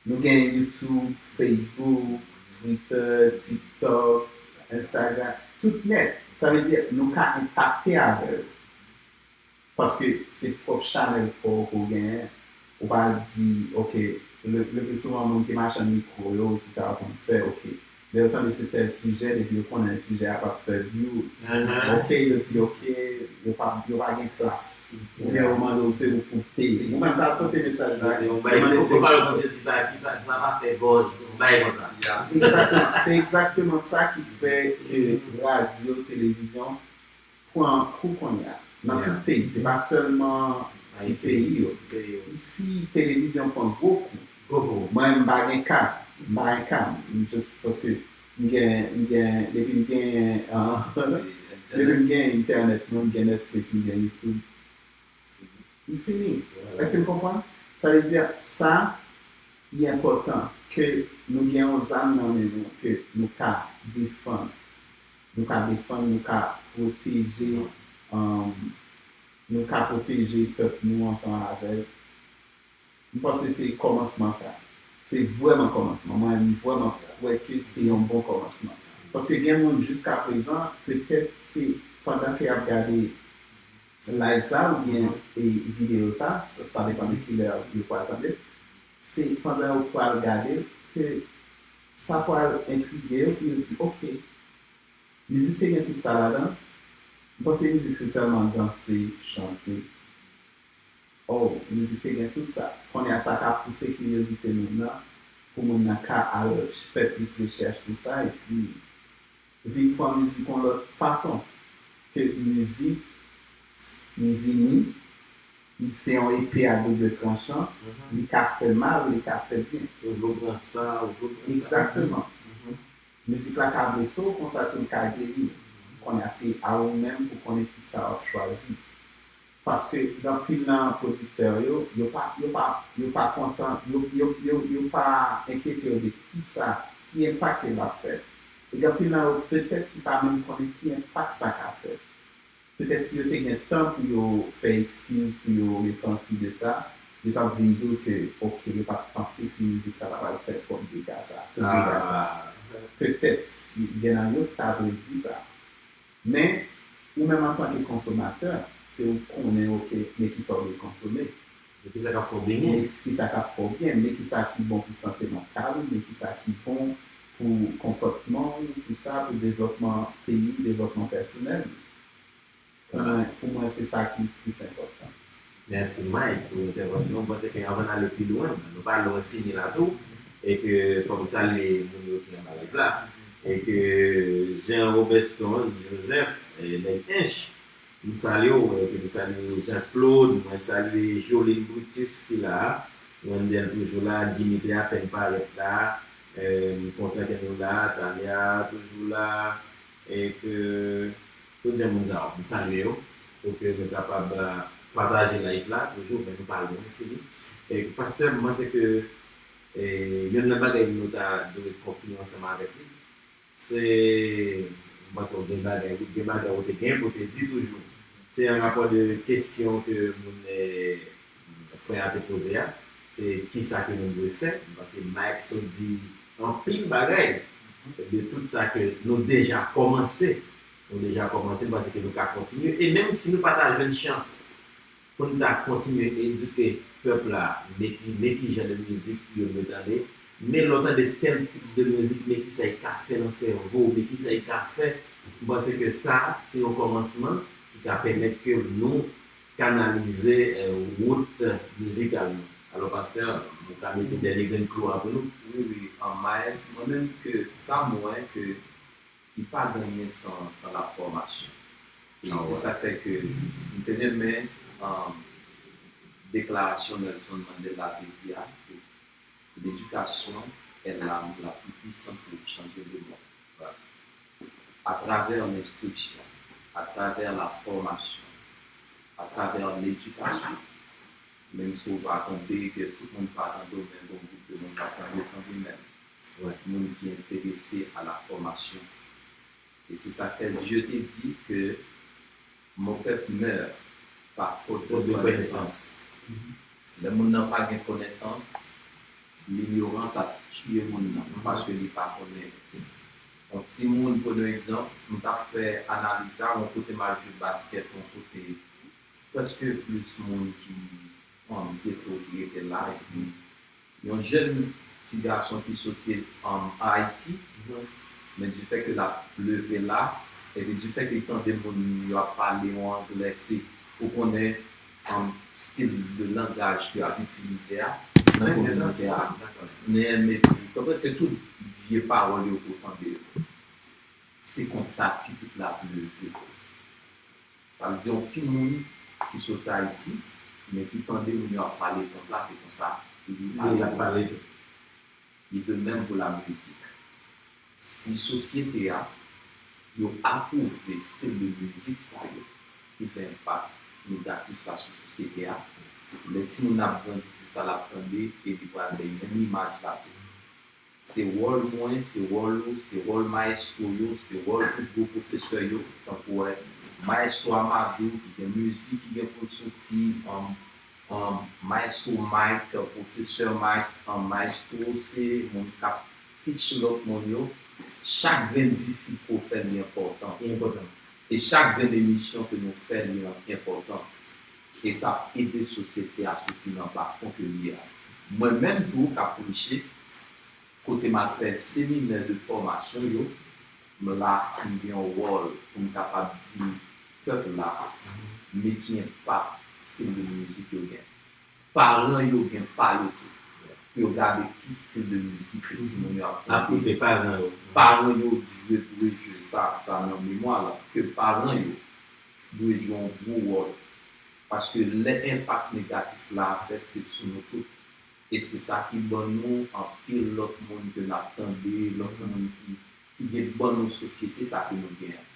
Nou gen YouTube, Facebook, Twitter, TikTok, Instagram, tout nèt. Sa vle di nou ka enpakte avè yo. Paske se pwòp chanèl pa w ke w genyen. Ou pa di, oke, le, le pli souvan moun ki machann mikwo yo, ki sa yo konn fè, oke. Lè yo tande se tèl sijè, depi yo konnen sijè a p ap fè views, oke, yo di, oke, yo pa, yo pa gen klas. Oubyen yo mande w se ou pou peye. Ou menm ta pote mesaj la, yo mande se ou pou peye. Yo pa pale konn se ti bagay ki pa, sa pa fè buzz, yon bagay konsa. Egzakteman. Se egzakteman sa ki fè ke radyo, televizyon, pran kou kounye a. Nan tout peyi, se pa sèlman ti peyi yo. Isi, televizyon pran gwo kou. Mwen, m pa gen kab. M pa gen kab. M just paske m gen, m gen, depi m gen, depi m gen entènèt, mwen, m gen Netflix, m gen YouTube. M fini. Èske n konprann? Sa vle di, sa, li enpòtan ke nou gen yon zam nan men nou ke nou ka defann. Nou ka defann, nou ka pwoteje, um, nou ka pwoteje pèp nou ansanm avè l. M panse se kòmansman sa. Se vrèman kòmansman. Mwen, m vrèman kwè ke se yon bon kòmansman. Paske gen moun jiska prezan, petèt se pandan ke y ap gade live sa oubyen e videyo sa, sa, sa depann de kilè yo pral tande l, se pandan yo pral gade l ke sa pral entrige yo pou yo di, oke, mizik te gen tout sa ladan l. M panse mizik se sèlman danse, chante. Oh, mizik te gen tout sa. Kounye a sa ka pouse kiryozite moun nan, pou moun nan ka al fè plis rechèch sou sa, epi vin pran mizik yon lòt fason. Ke mizik, li vini, li se yon epe a double tranchan, li ka fè mal, li ka fè byen. Ou vle w pran sa, ou vle w pran sa. Egzakteman. Mizik la ka blese w, konsa tou l ka geri w. Kounye a se a ou menm pou konnen kisa w ap chwazi. Paske gen anpil nan pwodiktè yo, yo pa, yo pa, yo pa kontan, yo, yo, yo, yo pa enkyete yo de kisa, ki enpak ke l ap fè. E gen anpil nan yo petèt ki pa menm konnen ki enpak sa ka fè. Petèt si yo te gen tan pou yo fè ekskiz, pou yo repanti de sa, yo t ap vin di w ke, oke, yo pa t panse si mizik sa ta pral fè kòm dega sa, tout dega sa. Petèt, si gen nan yo ki ta vle di sa. Men, ou menm antanke konsomatè, se ou k konnen, oke, men kisa w vle konsome. Men kisa k ap fè w benyen. Men kisa k ap fè w byen, men kisa ki bon pou sante mantal ou, men kisa ki bon pou konpòtman w, tou sa, pou devlòpman peyi w, devlòpman pèsonèl ou. Pou mwen, pou mwen, se sa ki plis enpòtan. Mèsi, Mike, pou entèvansyon w. M panse ke anvan n ale pi lwen, nou pa lwen fini la tou, e ke fò m salye moun yo ki anba live la, e ke Jean Robeston Joseph, e, Nèg Ench, m salye w, e ke m salye Jean Claude, mwen salye Joline Brutus ki la a, Wendell toujou la, Jimmy te apèn parèt la, e, m kontan ke nou la, Tania toujou la, e ke Tout de moun sa yo, m salye yo, pou ke nou kapab, eh, pataje live la toujou, men nou pa lwen fini. E, pastè, m panse ke, eh, youn nan bagay nou ta dwe konkli ansanm avèk li, se, m panse w gen bagay, gen bagay ou te gen pou te di toujou. Se an rapò de kesyon ke moun, eh, frè a te poze a, se kisa ke nou dwe fè. M panse Mike sot di anpil bagay de tout sa ke nou deja kòmanse. Nou deja kòmanse, m panse ke nou ka kontinye. E menm si nou pa ta jwenn chans pou n ta kontinye edike pèp la, de ki, de ki jan de mizik yo dwe tande, men lè w tande tèl tip de mizik, men kisa l ka fè nan sèvo w, men kisa l ka fè, m panse ke sa, se yon kòmansman ki ka pèmèt ke nou kanalize, eh, wout mizikal nou. Alò, pastè, nou ka mete dènye grenn klou a pou nou. Wi, wi, an Maes, mwen menm ke sa m wè ke li pa gen anyen san, san lafòmasyon. E se sa k fè ke m te renmen, um, deklarasyon Nelson Mandela te di a, ke l'éducation est l'arme la plus puissante pour changer le monde. Atravè lenstriksyon, atravè lafòmasyon, atravè ledikasyon, menm si w pa tande, ke tout moun pa tande w, men gon gwoup de moun k ap tande w kanmenm. Moun ki enterese a lafòmasyon, Et c'est ça que Dieu te dit que mon peuple meurt par faute de connaissance. Lè moun nan pa gen konesans, linyorans ap tiye moun nan paske li pa konnen. Yon timoun, pran yon egzanp, m t ap fè analiz sa, yon kote m al jwe baskèt, yon kote prèske plis moun ki um, geto ki rete la, epi yon jèn ti gason ki soti um, Ayiti, men di fè ke l ap leve la, epi di fè ke l tande moun yo ap pale yon anglè, se ou konnen um, stil de langaj ke y ap itilize a nan kominote a, men epi, konprann, se tout vye pawòl yo ke w tande yo. Se konsa ti pèp la ap leve. Sa vle di yon timoun ki soti Ayiti, men ki tande moun yo ap pale konsa, se konsa li ap pale tou. Li de menm pou la mizik. Si sosyete a, yo apwouve stil de mizik sa yo, ki fè enpak negatif sa sou sosyete a, lè timoun ap grandi, se sa l ap tande e li pral bay menm imaj la tou. Se wòl mwen, se wòl ou, se wòl mayestwo yo, se wòl tout gwo pwofesè yo, tankou wè mayestwo Amadou ki gen mizik ki gen pou l soti, um, um, mayestwo Mike, pwofesè Mike, um, mayestwo se moun k ap teach lòt moun yo. Chak grenn disip ke w fè li enpòtan. Li enpòtan. E chak grenn emisyon ke nou fè li enpòtan. E sa ap ede sosyete a soti nan bafon ke li ye a. Mwen menm tou k ap preche, kote m al fè seminè de fòmasyon yo, m la pou m gen yon wòl pou m kapab di pèp la, men ki enpak stil de mizik yo gen. Paran yo gen pa yo tou, pou yo gade ki stil de mizik ke timoun yo ap tande. Paran yo dwe, dwe jwe sa, sa nan memwa la, ke paran yo dwe jwe yon gwo wòl. Paske lè enpak negatif la fèt, se sou nou tout. E se sa ki ban nou anpil lòt moun ke n ap tande, lòt moun ki, ki gen ban nou sosyete sa ke nou gen an.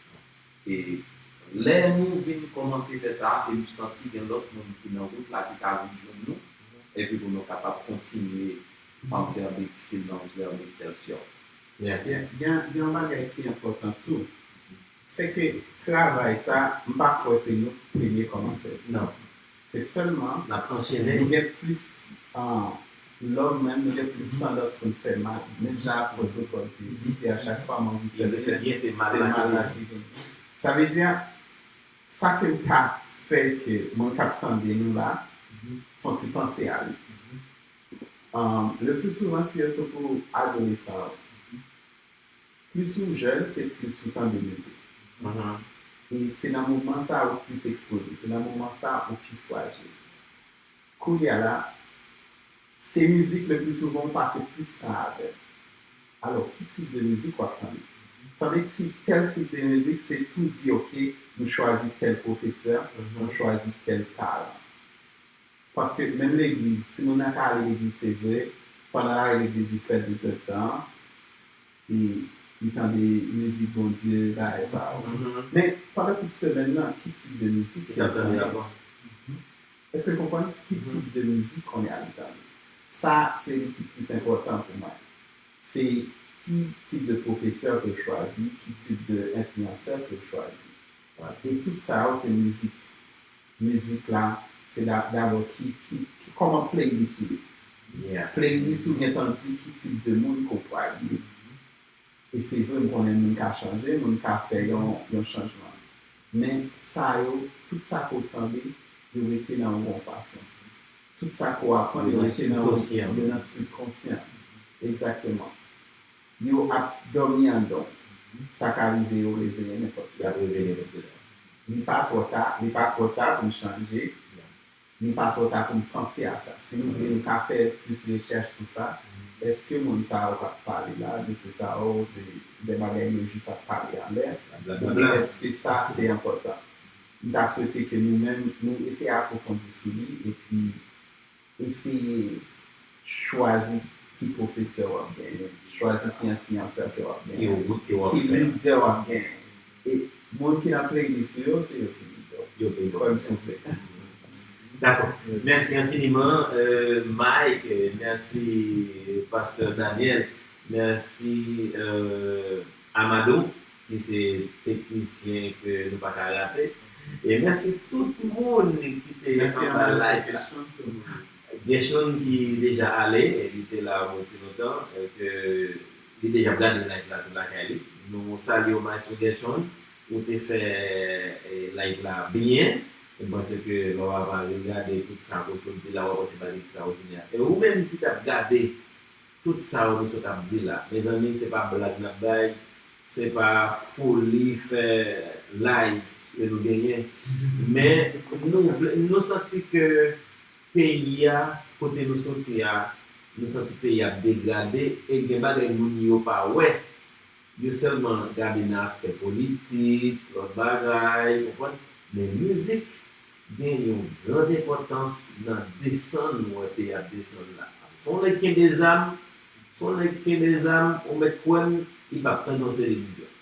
E lè nou vin kòmanse fè sa, e nou santi gen lòt moun ki nan wout la ki ka vin jwenn nou, epi pou nou kapab kontinye an fè big silence, vers l'excelsior. Gen, gen, gen yon bagay ki enpòtan tou. Se ke travay sa, m pa kwè se nou k premye kòmanse l. Non. Se sèlman n ap anchene. Nou gen plis, ah, lòm menm, nou gen plis tandans pou n fè mal. Menm jan ak pwotokòl te di, ke a chak fwa m anvi fè byen, se mal la ki vini. Sa vle di, sa ke m ka fè ke moun k ap tande nou la, fè yon ti panse a li. Um, le plus souvent, sirtou pou adolesan yo. Plis ou jèn, se plis ou tande mizik. E se nan moman sa ou plis ekspoze, se nan moman sa ou pi frajil. Kounye a la, se mizik le pli souvan ou pase plis tan avè l. Alò, ki tip de mizik w ap tande? Tande si tèl tip de mizik, se tou di, oke, nou chwazi tèl pwofesè, nou chwazi tèl paran. Paske menm legliz, timoun nan ka ale legliz, se vre, pandan l ale legliz, li fè dezèdtan, e li tande mizik Bondye, bagay sa yo. Men, pandan tout semèn nan, ki tip de mizik ke l tande? Èske w konprann? Ki tip de mizik kounye a li tande? Sa, se li ki plis enpòtan pou mwen. Se ki tip de pwofesè ke w chwazi, ki tip de enfliyansè ke w chwazi. E tout sa yo, se mizik. Mizik la, se da-, dabò ki, ki, ki, kòman playlist ou ye. Playlist ou gentan di ki tip de moun ke w pral ye. E se vre, m konnen moun ka chanje, moun ka fè yon, yon chanjman. Men sa yo, tout sa ke w tande, yo rete nan ou yon fason. Tout sa ke w aprann, yo rete nan ou, yo nan sibkonsyan. Egzakteman. Yo ap dòmi anndan w. Sa ka rive yo reveye nenpòt kilè. Li pa twò ta, li pa twò ta pou n chanje. Li pa twò ta pou n panse a sa. Si nou vle, nou ka fè plis rechèch sou sa. Èske moun sa yo k ap pale la, mesye sa yo, se de bagay yo jis ap pale anlè? Oubyen èske sa se enpòtan? M ta swete ke nou menm, nou eseye apwofondi sou li, epi eseye chwazi ki pwofesè w ap genyen, chwazi ki enfliyansè ke w ap genyen, ki lidè w ap genyen. E moun ki nan playlist ou yo, se yo ki lidè w. Kwè m, souple. Dakò. Mèsi enfiniman, euh, Mike. Mèsi, Pastè Daniel. Mèsi, euh, Amado. ki se teknisyen ke nou pa ka rate. E mèsi tout moun ki te anba live la. Gershon ki deja ale, li te la yon ti lontan, ke li deja ap gade live la tou lakay li. Nou salye w, Maestro Gershon, ou te fè live la byen. Mwen panse ke lè w ap regade tout sa ke w sot di la, w ap wè se bagay ekstraòdinè. E ou menm ki t ap gade tout sa yo nou sot ap di la. Mezanmi, se pa blag n ap bay, se pa foli fè live ke nou genyen. Men nou vle, nou santi ke peyi a, kote nou soti a, nou santi peyi a ap degrade e gen bagay moun yo pa wè. Yo sèlman gade nan aspè politik, lòt bagay, konprann? Men mizik gen yon gran enpòtans nan desann nou wè peyi ap desann la. Se yon nèg kenbe zam, se yon nèg kenbe zam, ou mèt kwè m, li p ap tande yon seri mizik.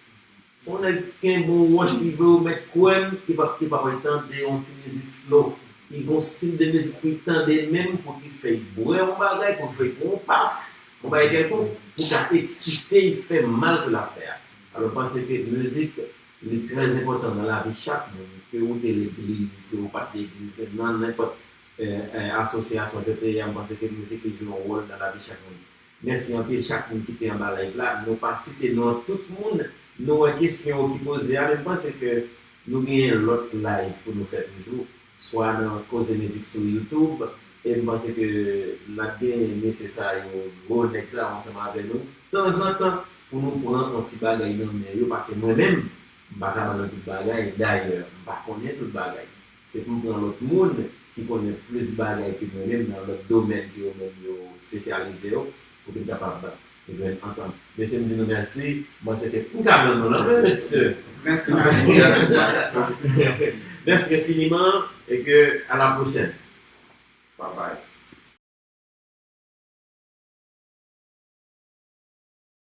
Se yon nèg kenbe yon wòch li vle, ou mèt kwè m, li p ap, li p ap tande yon ti mizik slow. Li gen yon stil de mizik pou li tande menm, pou ki fè l bwè yon bagay, pou l fè l pran yon paf, yon bagay kèlkonk, pou ka eksite l, fè mal ke l ap fè a. Alò, m panse ke mizik, li trè enpòtan nan lavi chak moun, ke ou te legliz, ke ou pa t legliz, ke nan nenpòt, eh, eh, asosyasyon ke te ye a, m panse ke mizik li jwe yon wòl nan lavi chak moun. Mèsi anpil chak moun ki te anba live la. Nou pa site non tout moun. Nou wè kesyon yo ki poze a, men m panse ke nou genyen lòt live pou nou fè toujou. Swa nan Koze Mizik sou YouTube, e m panse ke n ap genyen mesye sa yo, gwo nèg sa yo ansanm avè nou, tanzantan, pou nou pran yon ti bagay nan men yo, paske mwen menm, m pa ka ba nou tout bagay, dayè, m pa konnen tout bagay. Se pou m pran lòt moun ki konnen plis bagay ke mwen menm nan lòt domèn ke yo menm yo espesyalize yo, pou ke n kapab jwenn ansanm. Mesye, m di nou mèsi. M panse ke m ka pran nou la, wi, mesye. Mèsi, mèsi, mèsi, mèsi, mèsi. Mèsi enfiniman e ke a la pwochèn. Bye bye.